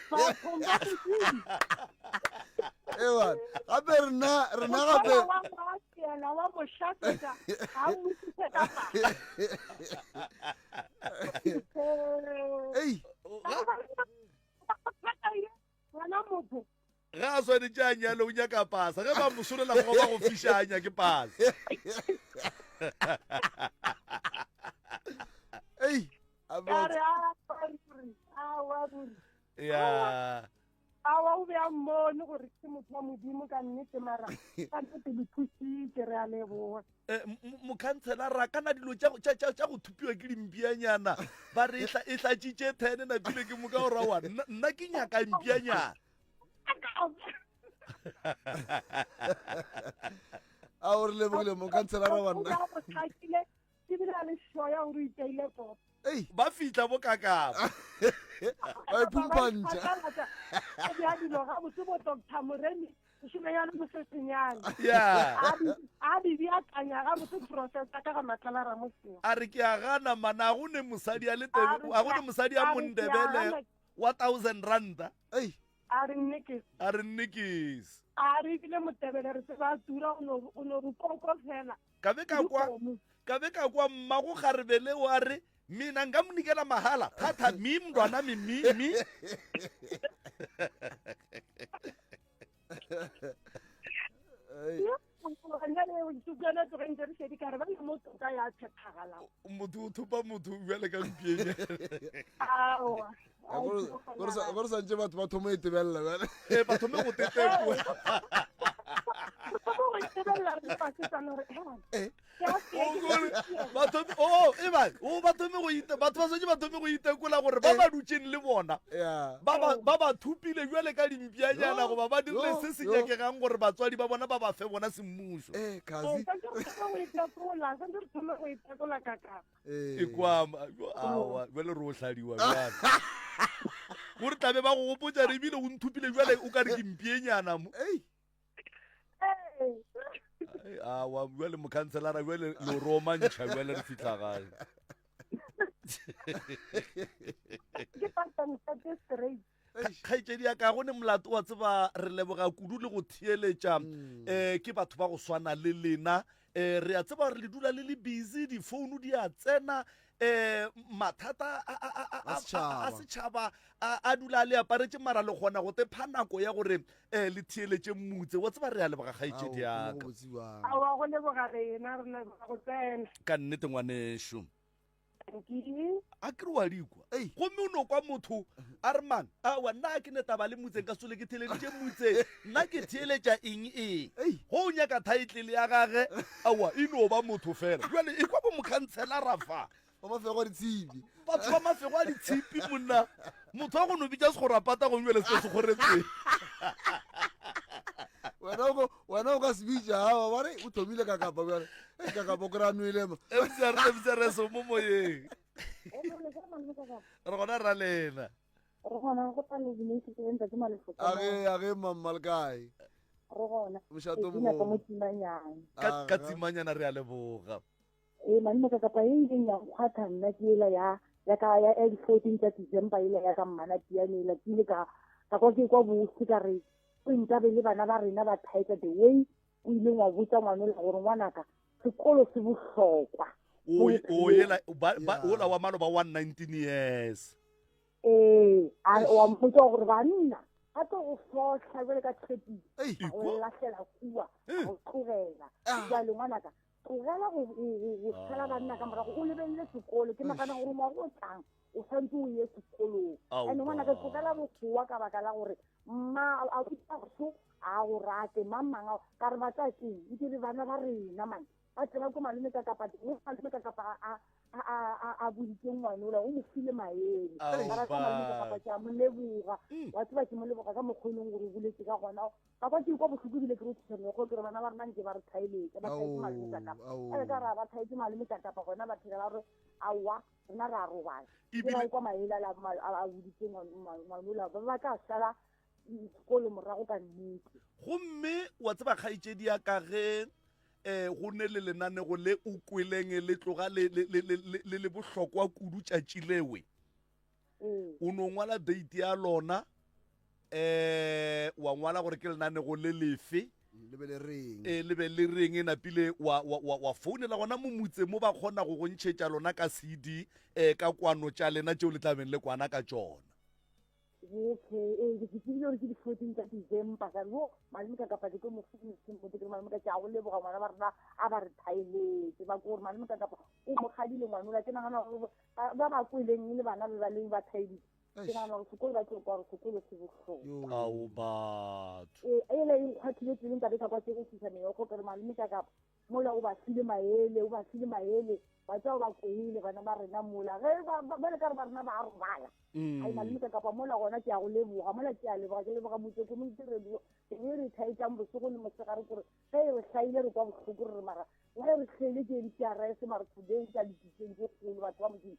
[SPEAKER 2] Ewa, gape rena rena gape
[SPEAKER 16] wa moatela wa mošaketša ga mmotsise ka pa.
[SPEAKER 2] Ei.
[SPEAKER 16] Ngwana motho
[SPEAKER 1] Ge a swanetše a nyale o nyaka pasa, ge ba mo solela go ba go fiša a nyake pasa.
[SPEAKER 2] Ei, a
[SPEAKER 16] Ka re, "Ah, ruri, aowa, ruri."
[SPEAKER 1] Ya.
[SPEAKER 16] Aowa, o be a mmone gore ke motho wa Modimo ka nnete, mara ka nnete le thusitše, re a leboga.
[SPEAKER 1] Eh, mokhanselara kana dilo tša go thupiwa ke dimpianyana ba re e hlatšitše thene napile ke moka o rawa nna ke nyaka mpianyana
[SPEAKER 2] a o re lebogile mokhanselara wa nna
[SPEAKER 16] ebile a le šoya gore o iteile popo
[SPEAKER 1] ba fihla bo kakapa
[SPEAKER 2] ba iphumpantšha
[SPEAKER 16] o bja dilo gabotse bo doctor moremi mošemenyana mosesenyane
[SPEAKER 1] Yeah.
[SPEAKER 16] a di beakanya gabotse process ka ga matlala ramosego
[SPEAKER 1] a re ke a gana mana a go ne mosadi a le tebe a go ne mosadi a mondebele wa thousand ranta
[SPEAKER 16] a re nnekes
[SPEAKER 1] a re nnekes
[SPEAKER 16] a re ebile motebele re tseba a tura o no re koko fela
[SPEAKER 1] ka be ka kwa ka be ka kwa mmago kgarebe leo a re mina nka mo nikela mahala thatha mi mntwana mi mi mi motho o thopa motho bjale ka mpienya
[SPEAKER 2] gore santse batho ba thoma e tebelela bjale
[SPEAKER 1] ee ba thome go tetekoa.
[SPEAKER 16] Thoma go itebelela re le basetsana gore eh,
[SPEAKER 1] batho o oh, e ba o ba thome go ite batho ba setse ba thome go itekola gore ba ba dutseng le bona ba ba ba ba thupile jwale ka dimpianyana goba ba dirile se se nyakegang gore batswadi ba bona ba ba fe bona semmušo
[SPEAKER 2] eh kazi
[SPEAKER 1] e kwa awa jwale re o hladiwa jwale gore tlabe ba go gopotsa re ebile o nthupile jwale o ka re ke mpienyana mo
[SPEAKER 2] ei
[SPEAKER 1] awa jwale mokhanselara jwale lo romantšha jwale re fitlha gae
[SPEAKER 16] ke patang straight
[SPEAKER 1] kgaetšedi ya ka go ne molato wa tseba re leboga kudu le go theeletša um ke batho ba go swana le lena um re a tseba gore le dula le le busy difounu di a tsena um mathata a setšhaba a dula a le aparetše mara le kgona go tepha nako ya gore um le theeletše mutse wa tseba re a leboga kgaetšedi yaka
[SPEAKER 16] aowa go leboga rena re leboga go tsena
[SPEAKER 1] ka nnete ngwanešo a kere wa dikwa gomme o no kwa motho a re mang awa nna a ke ne taba le motseng ka sole ke theeleditše motse nna ke theeletša eng eng go o nyaka title ya gage awa e no ba motho fela jale e kwa bo mokhantshelara fa
[SPEAKER 2] ba mafego a ditshipi
[SPEAKER 1] batho ba mafego a ditshipi monna motho wa go no bitša segorapata gomme bjale se se kgoretseng
[SPEAKER 2] wena o ka se bitša awa ba re o thomile kakapa bjale kakapa o kry-a nwele ma
[SPEAKER 1] mcrs mo moyeng re gona ra lena
[SPEAKER 8] re gona go tla le dinese tse ntate malefo
[SPEAKER 2] age age mamma le kae
[SPEAKER 8] re gona
[SPEAKER 2] mošato
[SPEAKER 8] mo tsimanyana
[SPEAKER 1] ka tsimanyana re a leboga
[SPEAKER 8] Ee, malome ka kapa e ileng ya nkgwatha nna ke ela ya ya ka ya ya di-fourteen tsa December ela ya ka mmana piano ela ke ile ka ka kwa ke kwa bose ka re o nkabe le bana ba rena ba thaetsa the way o ileng wa botsa ngwanola gore ngwanaka sekolo se bohlokwa
[SPEAKER 1] o o yela ba ba ola wa maloba wa 19 years
[SPEAKER 8] ee a wa mmotsa gore banna ba tlo go fohla jale ka tshepile a go lahlela kua a go tlogela jale ngwanaka tlogela go tshela banna ka morago o lebelele sekolo ke nagana gore ngwago o tlang o santse o ye sekolong and ngwanaka tlogela bogowa ka baka la gore mma a a go rate mang mang ka re ba tla keng nke le bana ba rena mane ba tseba ko malome ka kapa teng malome ka kapa a a a a boditse ngwanola o mo file maele ka rata malome ka kapa ke a mo leboga mm. wa tseba ke mo leboga ka mokgwa e leng gore o boletse ka gona ka kwa ke kwa botlhoko ebile ke rothisa meokgo ke re bana ba rena nke ba re thaeletse ba thaetse malome ka kapa a ka ra ba thaetse malome ka kapa gona ba thela ba re aowa rena re a robala ke ba kwa maele a boditse ngwanola ba ba tla sala sekolo morago ka nnete.
[SPEAKER 1] Gomme wa tseba kgaetšedi ya ka ge um go ne le lenanego le o kweleng le tloga le le le le le le bohlokwa kudu tšatši lewe
[SPEAKER 8] Mm.
[SPEAKER 1] o no ngwala date ya lona um wa ngwala gore ke lenanego le lefe
[SPEAKER 2] le be le reng
[SPEAKER 1] e le be le reng e napile wa wa wa wa founela gona mo motse mo ba kgona go go ntšhetša lona ka CD eh ka kwano tša lena tšeo le tla beng le kwana ka tšona
[SPEAKER 8] Okay, ee ke tsebile gore ke di-fourteen tsa December ka re yo malome ka kapa ke tlo mo founisa mmote ke re malome ka ke a go leboga ngwana ba rena a ba re thaeletse ba ko gore malome ka kapa o mo kgadile ngwanola ke nagana gore ba ba kweleng le bana be ba leng ba thaeditse ke nagana gore sekolo ba tlo kwa gore sekolo se bohlokwa
[SPEAKER 1] ao batho
[SPEAKER 8] ee ela e nkgwathile tseleng ka be ka kwa ke go tlisa meokgo ke re malome ka kapa mola o ba file maele o ba file maele ba tsa ba kwele bana ba rena mola ge ba le ka re ba rena ba robala mm. ai malome ka kapa mola gona ke a go leboga mola ke a leboga ke leboga motse community radio e be re thaetsang bosigo le mosegare kore ge e re hlaile re kwa bohloko re re mara ge re hlaile ke mcrs mara today ka dipitseng tse kgolo batho ba modimo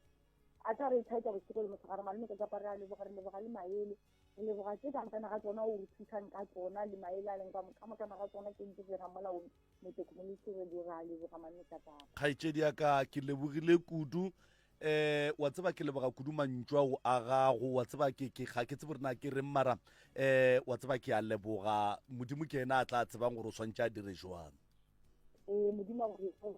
[SPEAKER 8] a tla re thaetsa bosigo le mosegare malome ka kapa re a leboga re leboga le maele re leboga tse ka mokana ga tsona o re thusang ka tsona le maele a leng ka mokana ga tsona ke ntse ga molao motse community radio ra leboga malome ka kapa
[SPEAKER 1] kgaetšedi ya ka ke lebogile kudu eh wa tseba ke leboga kudu mantšu ao a gago wa tseba ke ke ga ke tsebe gore na ke reng mara eh wa tseba ke a leboga modimo ke ena a tla tsebang gore o swantše a dire jwang
[SPEAKER 8] ee modimo a go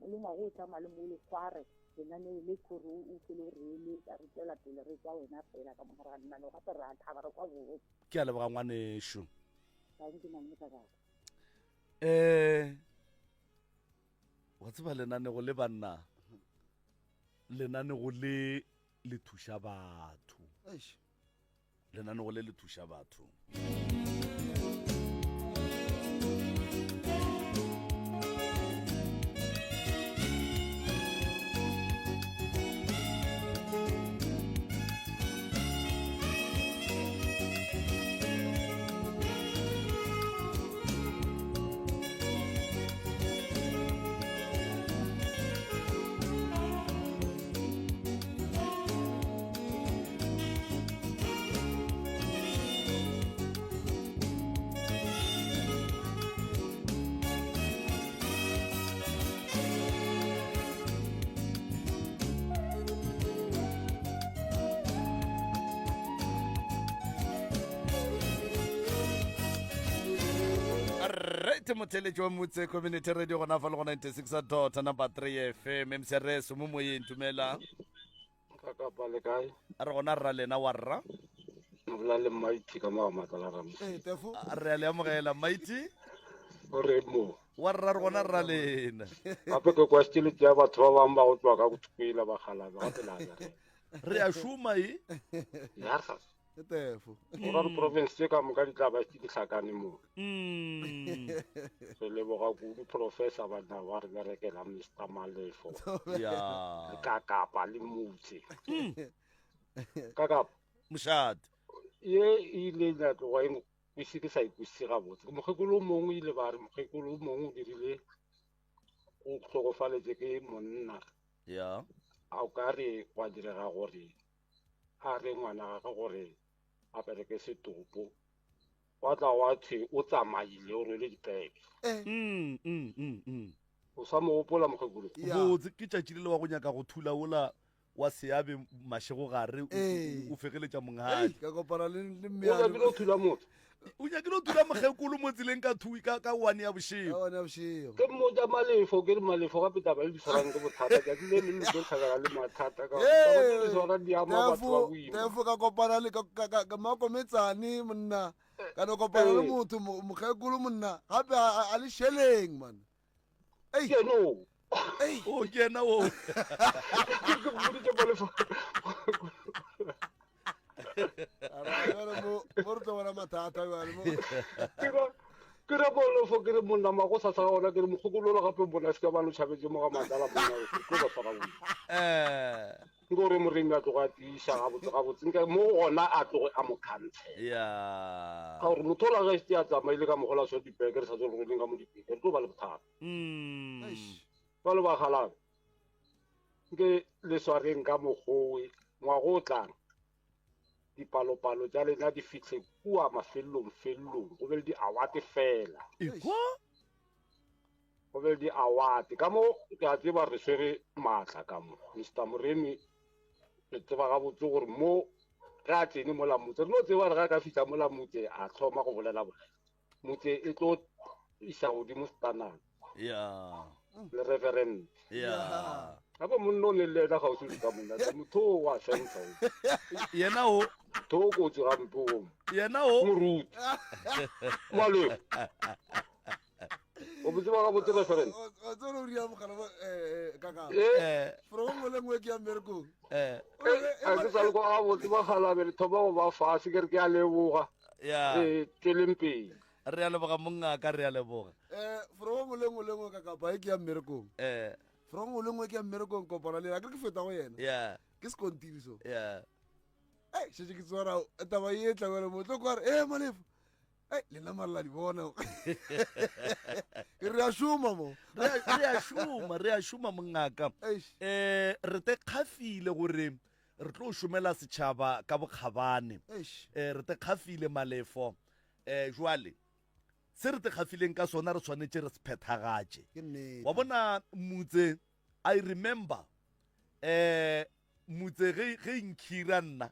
[SPEAKER 8] le ngwago o tla malome o le sware lenaneo le kore o fele o reeletsa re tswela pele re kwa wena fela ka mogare ga lenaneo gape re a thaba re kwa botse
[SPEAKER 1] ke a leboga ngwanešo
[SPEAKER 8] danke malome ka kaka
[SPEAKER 1] um wa tseba lenanego le banna lenanego le le thuša batho
[SPEAKER 2] Eish.
[SPEAKER 1] Lenanego le le thuša batho. Alright, motheletši wa Motse Community Radio gona fa le go 96 dot number 3 FM MCRS mo moyeng dumela.
[SPEAKER 12] Ka kapa le kae?
[SPEAKER 1] A re gona rra lena wa rra.
[SPEAKER 12] O bolela le Mighty ka mo ga Matlala Ramose.
[SPEAKER 2] Ee, Tefo.
[SPEAKER 1] A re a le amogela Mighty.
[SPEAKER 12] O re mo.
[SPEAKER 1] Wa rra re gona rra lena.
[SPEAKER 12] Gape ke kwa stile tša batho ba bangwe ba go tšwa ka go thupela ba kgalabe gape la ja.
[SPEAKER 1] Re a šoma e.
[SPEAKER 12] Ya ga.
[SPEAKER 2] Ke Tefo.
[SPEAKER 12] Go ra diprovince tše ka moka di tla ba di hlakane mo.
[SPEAKER 1] Mm.
[SPEAKER 12] Re leboga kudu professor banna ba re berekela Mr Malefo.
[SPEAKER 1] Ya.
[SPEAKER 12] Le Kakapa le Motse. Kakapa.
[SPEAKER 1] Mošate.
[SPEAKER 12] Ye e ile ya tloga e nkwise ke sa ikwisise gabotse. Mokgekolo o mongwe ile ba re mokgekolo o mongwe o dirile o hlokofaletše ke monna.
[SPEAKER 1] Ya.
[SPEAKER 12] A o ka re gwa direga gore a re ngwana gagwe gore a bereke setopo wa tla wa thwe o tsamaile o rwele dipeke.
[SPEAKER 1] Mm, mm, mm, mm.
[SPEAKER 12] O sa mo gopola mokgekolo?
[SPEAKER 1] Botse ke tšatši le le wa go nyaka go thula ola wa seabe mašegogare o-
[SPEAKER 2] Ee.
[SPEAKER 1] o fegeletša monghadi.
[SPEAKER 2] Ka kopana le le mme
[SPEAKER 12] O nyakile go thula motho.
[SPEAKER 1] O nyakile go thula mokgekolo mo tseleng ka thu ka ka one ya bošego.
[SPEAKER 2] Ka one ya bošego.
[SPEAKER 12] Ke mmotša Malefo, ke re Malefo gape taba le di tshwarang ke bothata tšatši le leng le tlo hlakana le mathata ka gore taba tše di tshwarang di ama batho ba
[SPEAKER 2] Tefo,
[SPEAKER 12] boima.
[SPEAKER 2] Tefo ka kopana le ka ka ka ka makometsane monna. Ka no kopana le
[SPEAKER 12] Ee.
[SPEAKER 2] motho mo- mokgekolo monna gape a a- a le šeleng man.
[SPEAKER 12] Ke yena o.
[SPEAKER 1] O ke yena o.
[SPEAKER 12] Ke mmoditše Malefo.
[SPEAKER 2] Ara jwale mo mo re tlo bona mathata jwale mo.
[SPEAKER 12] Ke ra ke ra Malefo ke re monna magosasa ga ona ke re mokgekolo ola gape monna se ka ba lo tšhabetše mo ga Matlala monna ke tlo ba swara boima.
[SPEAKER 1] Eh.
[SPEAKER 12] Ke gore moremi a tloga a tiiša gabotse gabotse nke mo gona a tloge a mo cancel.
[SPEAKER 1] Ya.
[SPEAKER 12] Ka gore motho ola ge a tsamaile ka mogola swa dipeke re sa tswe re ka mo dipeke re tlo ba le bothata.
[SPEAKER 1] Mm.
[SPEAKER 12] Ba le ba galabe. Nke le swareng ka mokgowe ngwago o tlang dipalopalo tša lena di fihle kua mafelelong felelong go be le di-award fela.
[SPEAKER 1] Ekwa?
[SPEAKER 12] Go be le di-award ka mo ke a tseba re swere maatla ka mo Mr Moremi re tseba gabotse gore mo ge a tsene mola motse re no tseba re ga ka fihla mola motse a thoma go bolela bolela motse e tlo isa godimo stanana
[SPEAKER 1] Ya.
[SPEAKER 12] le reverend
[SPEAKER 1] Ya.
[SPEAKER 12] gape monna o ne le ena gausi le ka monna motho o wa sensa o
[SPEAKER 1] Yena o.
[SPEAKER 12] motho o kotsi gampe o
[SPEAKER 1] Yena o.
[SPEAKER 12] moruti malwe o botse ba gabotse referent
[SPEAKER 2] O tsere o ria mogala bo eh eh, kaka.
[SPEAKER 12] Eh.
[SPEAKER 2] Fro nngwe le nngwe ke ya mmerekong.
[SPEAKER 1] Eh.
[SPEAKER 12] a ke sa le kwa gabotse ba galabe le thoma go ba fase ke re ke a leboga
[SPEAKER 1] Ya.
[SPEAKER 12] re tsweleng pele
[SPEAKER 1] Re a leboga mongaka re a leboga.
[SPEAKER 2] Eh fro nngwe le nngwe le nngwe kaka e ke ya mmerekong.
[SPEAKER 1] Eh.
[SPEAKER 2] Fro nngwe le nngwe ke ya mmerekong kopana le yena. Ke re ke feta go yena.
[SPEAKER 1] Ya.
[SPEAKER 2] Ke sekontiri so.
[SPEAKER 1] Ya.
[SPEAKER 2] Ei šetše ke tswara taba e tla bjale mo tlo kwa re eh Malefo. Ei lena malla di bona. Ke re a šoma mo.
[SPEAKER 1] Re a re a šoma, re a šoma mongaka. Eh re te kgafile gore re tlo šomela setšhaba ka bokgabane.
[SPEAKER 2] Eish.
[SPEAKER 1] Eh re te kgafile Malefo. Eh jwale se re te kgafileng ka sona re swanetše re se phethagatše.
[SPEAKER 2] Ke nnete.
[SPEAKER 1] Wa bona motse I remember eh motse ge ge nkhira nna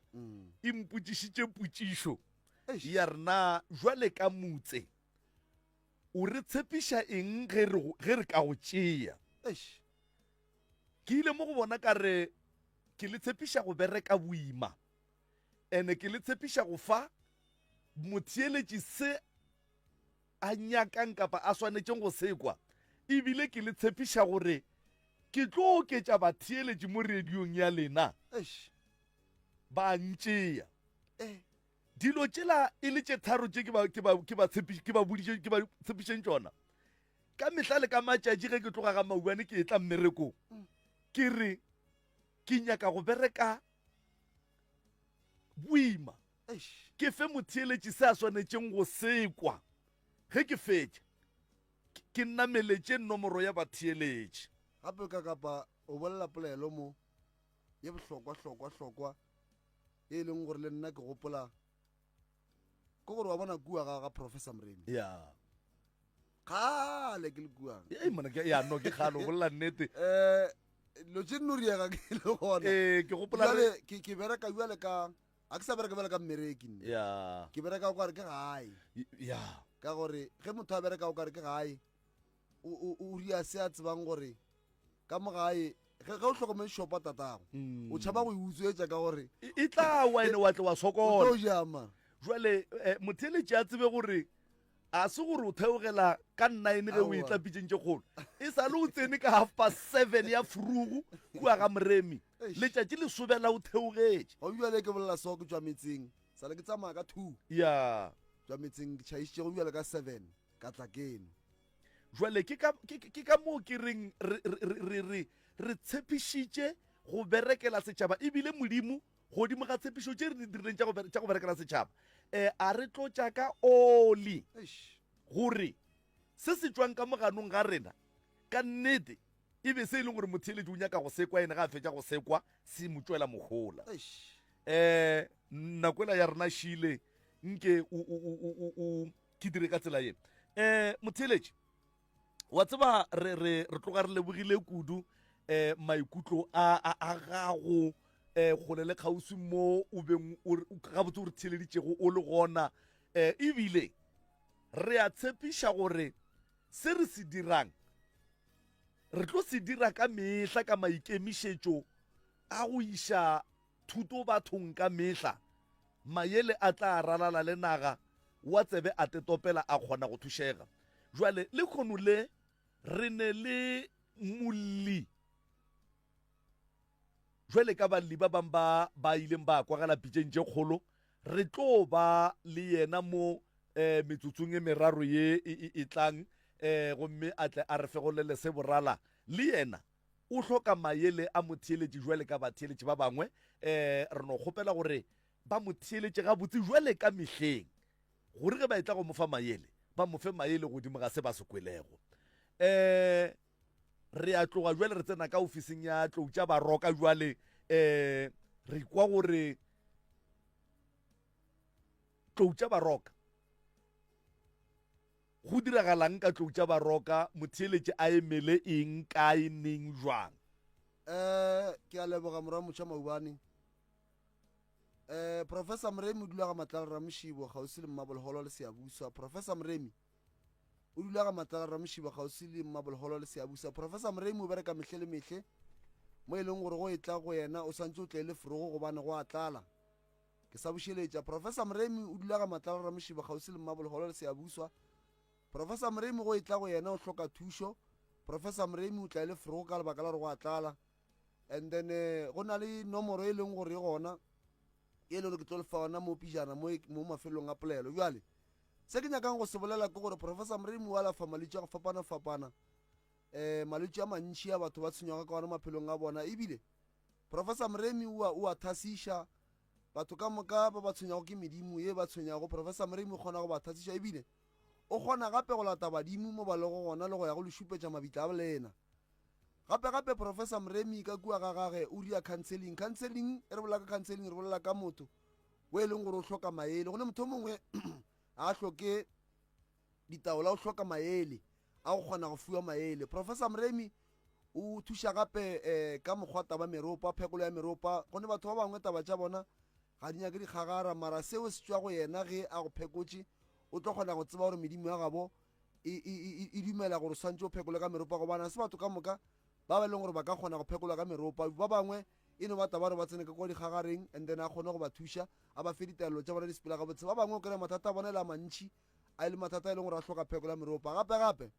[SPEAKER 1] e mpotšišitše potšišo ya rena jwale ka motse o re tshepiša eng ge re ge re ka go tšea
[SPEAKER 2] Eish.
[SPEAKER 1] ke ile mo go bona ka re ke le tshepiša go bereka boima ene ke le tshepiša go fa motheeletši se a nyakang kapa a swanetšeng go se kwa ebile ke le tshepiša gore ke tlo oketša batheeletši mo radiong ya lena
[SPEAKER 2] Eish.
[SPEAKER 1] ba ntšea
[SPEAKER 2] Eh.
[SPEAKER 1] dilo tšela e le tše tharo tše ke ba ke ba ke ba tshepi ke ba boditše ke ba tshepišeng tšona ka mehla le ka matšatši ge ke tloga ga mauane ke etla mmerekong ke re ke nyaka go bereka boima ke fe motheeletši se a swanetšeng go se kwa ge ke fetša ke nameletše nomoro ya batheeletši
[SPEAKER 2] Gape ka kapa o bolela polelo mo ye bohlokwa hlokwa hlokwa e leng gore le nna ke gopola ke gore wa bona kua ga ga Professor Moremi.
[SPEAKER 1] Ya.
[SPEAKER 2] Kgale ke le kua.
[SPEAKER 1] Ei mona ke ya no ke kgale o bolela nnete.
[SPEAKER 2] Eh lo tše nno riega ke le gona.
[SPEAKER 1] Eh ke gopola
[SPEAKER 2] re ke ke bereka jwale ka a ke sa bereka bjale ka mmereki nna.
[SPEAKER 1] Ya.
[SPEAKER 2] Ke bereka kwa re ke gae.
[SPEAKER 1] Ya.
[SPEAKER 2] Ka gore ge motho a bereka o kare ke gae, o, o, o ria se a tsebang gore ka mo gae ge ge o hlokometse shopa tatago mm. o tšhaba go e utswetša ka gore
[SPEAKER 1] e tla wa ene wa tle wa sokola
[SPEAKER 2] o ja mara
[SPEAKER 1] jwale eh, motheletši a tsebe gore a se gore o theogela ka nine ge o e tla pitšeng tše kgolo e sa le o tsene ka half past seven ya furugu kua ga moremi letšatši le sobela o theogetše
[SPEAKER 2] go bjale ke bolela so ke tšwa metseng sa le ke tsamaya ka two
[SPEAKER 1] ya
[SPEAKER 2] tšwa metseng ke tšhaišitše go bjale ka seven ka tla keno
[SPEAKER 1] Jwale ke ka, ke, ke ka moo ke reng re, re, re, re, re tshepišitše go berekela setšhaba, ebile Modimo godimo ga tshepišo tše re di dirileng tša go, tša go berekela setšhaba, um a re tlotša ka oli gore se se tšwang ka moganong ga rena ka nnete e be se e leng gore motheeletši o nyaka go sekwa, ene ga a fetša go sekwa se mo tšwela mohola. Um nako ela ya rena šile nke o, o, o, o, o, ke dire ka tsela ye um motheeletši wa tseba re re re tloga re lebogile kudu um maikutlo a a a gago um kgole le kgauswi mo o beng gabotse o re theeleditšego o le gona um ebile re a tshepiša gore se re se dirang re tlo se dira ka mehla ka maikemišetšo a go iša Thuto bathong ka mehla. Mayele a tla ralala le naga, wa tsebe a tetopela a kgona go thušega. Jwale lekhono le re ne le molli jwale ka balli ba bang ba ba ileng ba kwagala pitšeng tše kgolo, re tlo ba le yena mo eh, metsotsong e meraro ye e, e, e tlang eh, gomme a tle a re fegolele se borala le yena. O hloka mayele a motheeletši jwale ka batheeletši ba bangwe. Um re no kgopela gore ba mo theeletše gabotse jwale ka mehleng, gore ge ba etla go mo fa mayele, ba mo fe mayele godimo ga se ba se kwelego. Um re a tloga jwale re tsena ka ofising ya Tlou tša Baroka jwale. Um re kwa gore Tlou tša Baroka Go diragalang ka tlou tša Baroka? Motheeletši a emele eng, kae, neng, jwang?
[SPEAKER 2] Eh, ke a leboga morwa motšha Maubane. Eh, Professor Moremi o dula ga Matlala Ramoshibo kgauswi le Mmabolholo le Seabuswa. Professor Moremi o dula ga Matlala Ramoshibo kgauswi le Mmabolholo le Seabuswa. Professor Moremi o bereka mehle le mehle mo e leng gore go etla go yena o swantse o tle le forogo gobane go a tlala. Ke sa bušeletša, Professor Moremi o dula ga Matlala Ramošiba kgauswi le Mmabolholo le Seabuswa. Professor Moremi go etla go yena o hloka thušo. Professor Moremi o tla e le frogo ka lebaka la gore go a tlala. And then eh, go na le nomoro e leng gore e gona e le gore ke tlo le fa yona mo pijana mo, e, mo mafelong a polelo. Bjale se ke nyakang go se bolela ke gore Professor Moremi o alafa malwetši a go fapana-fapana, um malwetši a mantši a batho ba tshwenywago ka ona maphelong a bona ebile Professor Moremi o a, o a thasiša batho ka moka ba ba tshwenyago ke medimo ye ba tshwenyago. Professor Moremi o kgona go ba thasiša ebile o kgona gape go lata badimo mo ba lego gona le go ya go le šupetša mabitla a bolena. Gape gape Professor Moremi ka kua ga gage o ria counseling. Counseling, e re bolela ka counseling re bolela ka motho o e leng gore o hloka maele. Go ne motho o mongwe ga a hloke ditaola, o hloka maele a go kgona go fiwa maele. Professor Moremi o thuša gape um ka mokgwa taba meropa, phekolo ya meropa. Go ne batho ba bangwe taba tša bona ga di nyake dikgagara, mara seo se tšwa go yena ge a go phekotše, o tlo kgona go tseba gore medimo ya gabo e, e, e, e dumela gore o swantše o phekole ka meropa, gobane ga se batho ka moka ba ba e leng gore ba ka kgona go phekolwa ka meropa. Ba bangwe e no ba taba gore ba tsene ka kwa dikgagareng and then a kgone go ba thuša, a ba fe ditaelo tša bona di sepela gabotse. Ba bangwe o kry-a mathata a bona e le a mantši, a e le mathata e leng gore a hloka phekolo ya meropa. Gape gape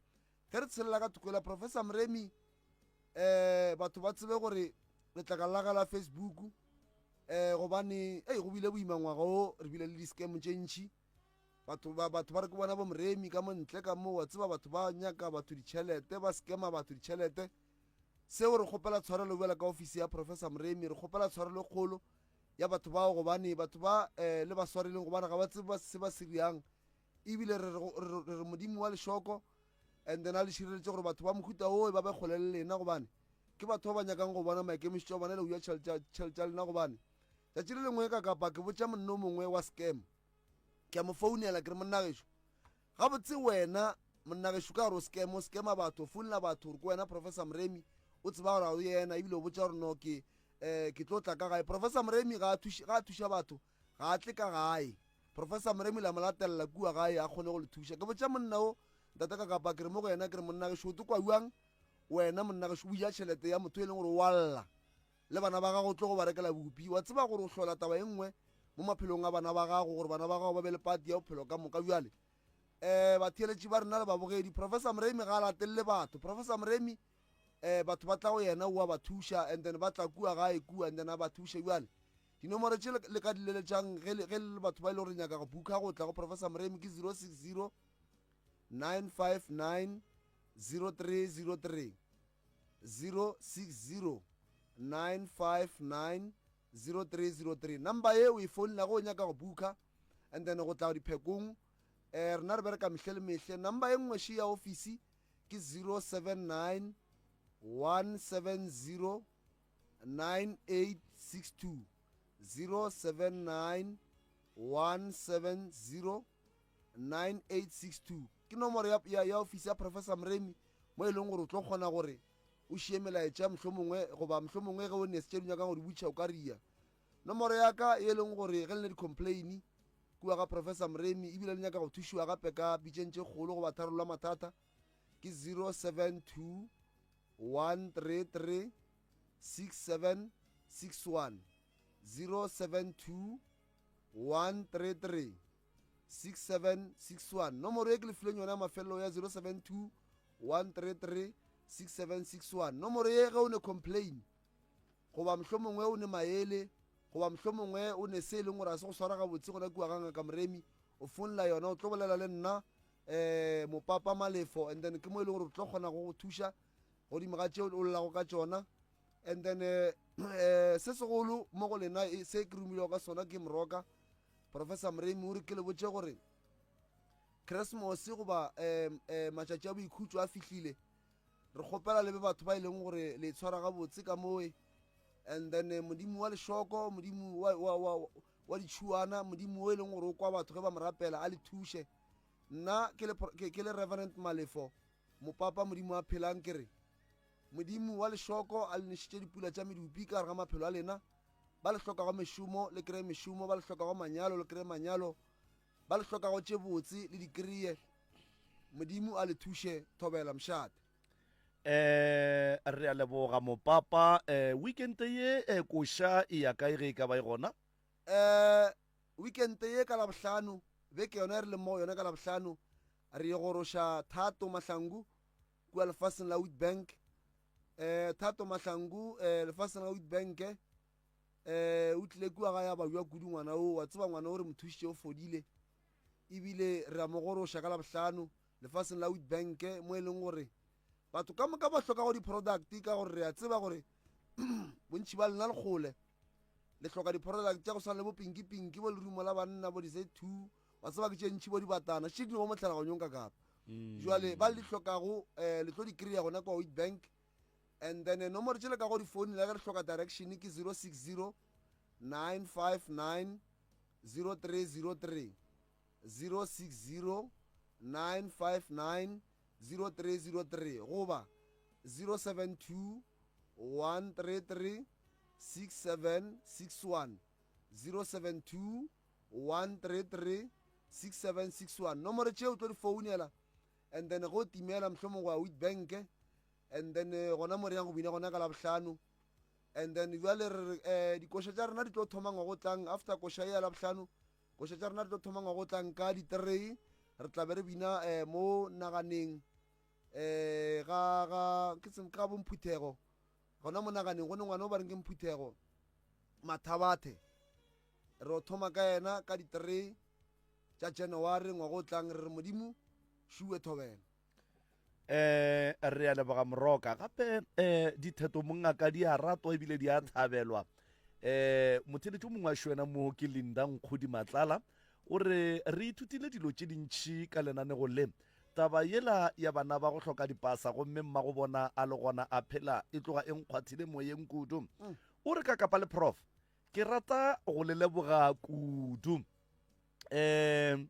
[SPEAKER 2] Ge re tshelela ka thoko la Professor Moremi, um batho ba tsebe gore letlakala la ga la Facebook, um gobane ei go bile boima ngwaga o, re bile le di-scam tše ntši. Batho ba, batho ba re ke bona bo Moremi ka mo ntle ka mo, wa tseba batho ba nyaka batho ditšhelete, ba scama batho ditšhelete. Seo re kgopela tshwarelo bjala ka ofisi ya Professor Moremi, re kgopela tshwarelo e kgolo ya batho bao, gobane batho ba um le ba swarileng gobane ga ba tsebe se ba se riang. Ebile re re, re re Modimo wa lešoko, and then a le šireletše gore batho ba mohuta oo ba be kgole le lena, gobane ke batho ba ba nyakang go bona maikemišetšo a bona le go ja tšhelete tša lena. Gobane tšatši le lengwe ka kapa ke botša monna o mongwe wa scam, ke a mo founela ke re, monna gešo, gabotse wena monna gešo ka gore o scam, o scama batho, o founela batho gore ke wena Professor Moremi, o tseba gore ga o yena, ebile o botša gore no ke um ke tlo tla ka gae. Professor Moremi ga a thuša batho, ga a tle ka gae. Professor Moremi la mo latelela kua gae a kgone go le thuša. Ke botša monna o, Ntate Kakapa, ke re mo go yena, ke re monna gešo o tlo kwa bjang wena monna gešo o ja tšhelete ya motho e leng gore o a lla le bana ba gago o tlo go ba rekela bupi. Wa tseba gore o hlola taba e nngwe mo maphelong a bana ba gago gore bana ba gago ba be le pati ya bophelo ka moka. Bjale um batheeletši ba rena le babogedi, Professor Moremi ga a latelele batho. Professor Moremi um batho ba tla go yena o a ba thuša and then ba tla kua gae kua and then a ba thuše. Bjale dinomoro tše le ka di leletšang ge le le batho ba e le gore nyaka go booka go tla go Professor Moremi ke 060 959 0303, 060 959 0303. Number ye o e founela ge o nyaka go booka and then go tla diphekong. Um rena re bereka mehle le mehle. Number ye nngwe še ya ofisi ke 079 170 9862, 079 170 9862 ke nomoro ya, ya, ya ofisi ya Professor Moremi mo e leng gore o tlo kgona gore o šie melaetša mohlomongwe goba mohlomongwe ge o ne se tše di nyakang go di butšha o ka ria. Nomoro ya ka e leng gore ge le ne di-complain kua ga Professor Moremi ebile le nyaka go thušiwa gape ka pitšeng tše kgolo goba tharollo ya mathata ke 072 133 6761, 072 133 6761. Nomoro ye ke le fileng yona ya mafelelo ya 072 133 6761, nomoro ye ge o ne complain goba mohlomongwe o ne maele goba mohlomongwe o ne se e leng gore a se go swara gabotse gona kua ga Ngaka Moremi, o fonela yona o tlo bolela le nna um Mopapa Malefo and then ke mo e leng gore o tlo kgona go go thuša godimo ga tšeo o llelago ka tšona. And then um se segolo mo go lena e, se ke romilego ka sona ke Moroka Professor Moremi o re ke le botše gore Christmas goba um um matšatši a boikhutšo a fihlile, re kgopela le be batho ba e leng gore le tshwara gabotse ka moe. And then Modimo wa lešoko, Modimo wa, wa, wa, wa ditšhuana, Modimo o e leng gore o kwa batho ge ba mo rapela, a le thuše. Nna ke le, ke, ke le Reverend Malefo Mopapa, Modimo a phelang, ke re Modimo wa lešoko a le nešitše dipula tša medupi ka gare ga maphelo a lena. Ba le hlokago mešomo le kreye mešomo, ba le hlokago manyalo le kreye manyalo, ba le hlokago tše botse le di kreye. Modimo a le thuše. Thobela mošate.
[SPEAKER 1] Eh, re a leboga Mopapa. Eh, weekend ye eh, koša e ya kae ge e ka ba e gona?
[SPEAKER 2] Eh, weekend ye ka Labohlano, beke yona e re leng mo go yona ka Labohlano, re goroša Thato Mahlangu kua lefaseng la Witbank. Eh, Thato Mahlangu eh, lefaseng la Witbank eh, o tlile kua ga ya babja kudu ngwana o, wa tseba ngwana o re mo thušitše o fodile, ebile re a mo goroša ka Labohlano lefaseng la Witbank mo e leng gore batho ka moka ba hlokago di-product, ka gore re a tseba gore bontši ba lena le kgole le hloka di-product tša go swana le bo pinki-pinki, bo lerumo la banna, bo di-Z2, wa tseba ke tše ntši, bo dibatana še di no ba mo tlhalaganyong ka kapa. Jwale ba le di hlokago um le tlo di kry-a gona kwa Witbank. And then eh, nomoro tše le ka go di founela ge re hloka direction ke 060 959 0303, 060 959 0303 goba 072 133 6761, 072 133 6761. Nomoro tše o tlo di founela and then go timela mohlomong go ya Witbank and then eh, gona mo re yang go bina gona ka Labohlano. And then bjale re re eh, dikoša tša rena di tlo thoma ngwago tlang after koša ye ya Labohlano. Koša tša rena di tlo thoma ngwago tlang ka di-3, re tla be re bina eh, mo naganeng eh, ga ga ke se ga bomphuthego gona mo naganeng go ne ngwana o ba reng ke Mphuthego Mathabathe, re o thoma ka yena ka di-3 tša January ngwago o tlang. Re re Modimo šuwe thobela.
[SPEAKER 1] Eh, re a leboga Moroka. Gape eh ditheto mongaka di a ratwa ebile di a thabelwa. Eh motheletši o mongwe wa šwena mo ke Linda Nkgodi Matlala, o re re ithutile dilo tše dintši ka lenanego le. Taba yela ya bana ba go hloka dipasa gomme mmago bona a le gona a phela e tloga e nkgwathile moyeng kudu. O re ka kapa le Prof, ke rata go le leboga kudu. Um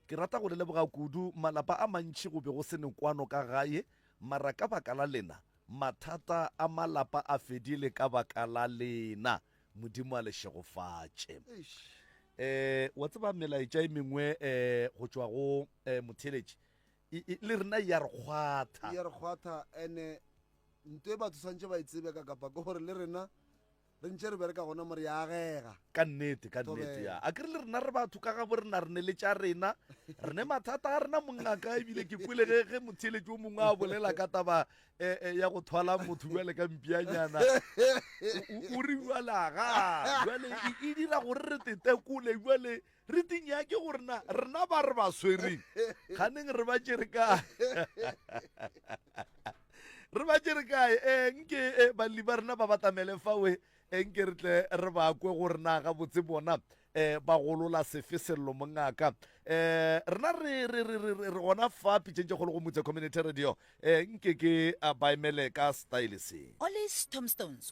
[SPEAKER 1] ke rata go le leboga kudu. Malapa a mantši go be go se ne kwano ka gae, mara ka baka la lena mathata a malapa a fedile ka baka la lena. Modimo a le šegofatše. Um wa tseba melaetša e mengwe um go tšwa go um motheeletši e, e, le rena ya re kgwatha.
[SPEAKER 2] Ya re kgwatha ene nto e batho swantše ba e tsebe ka kapa ke gore le rena re ntše re bereka gona mo re ya agega.
[SPEAKER 1] Ka nnete, ka nnete ya. A ke re le rena re batho ka gabo rena re ne le tša rena, re ne mathata a rena mongaka ebile ke kwele ge ge motheeletši o mongwe a bolela ka taba eh, eh, ya go thwala motho bjale ka mpianyana o re bjale aga bjale e, e dira gore re tetekole bjale re tinyake gore na rena ba re ba swereng ganeng re ba tšere kae re ba tšere kae um nke eh, balli ba rena ba batamele fawe eh, nke re tle re ba kwe gore na gabotse bona um ba golola sefe sello mongaka um rena re re re re re gona fa pitšeng tše kgolo go motse community radio um nke ke a ba emele ka style se
[SPEAKER 17] Ollie's Tombstones.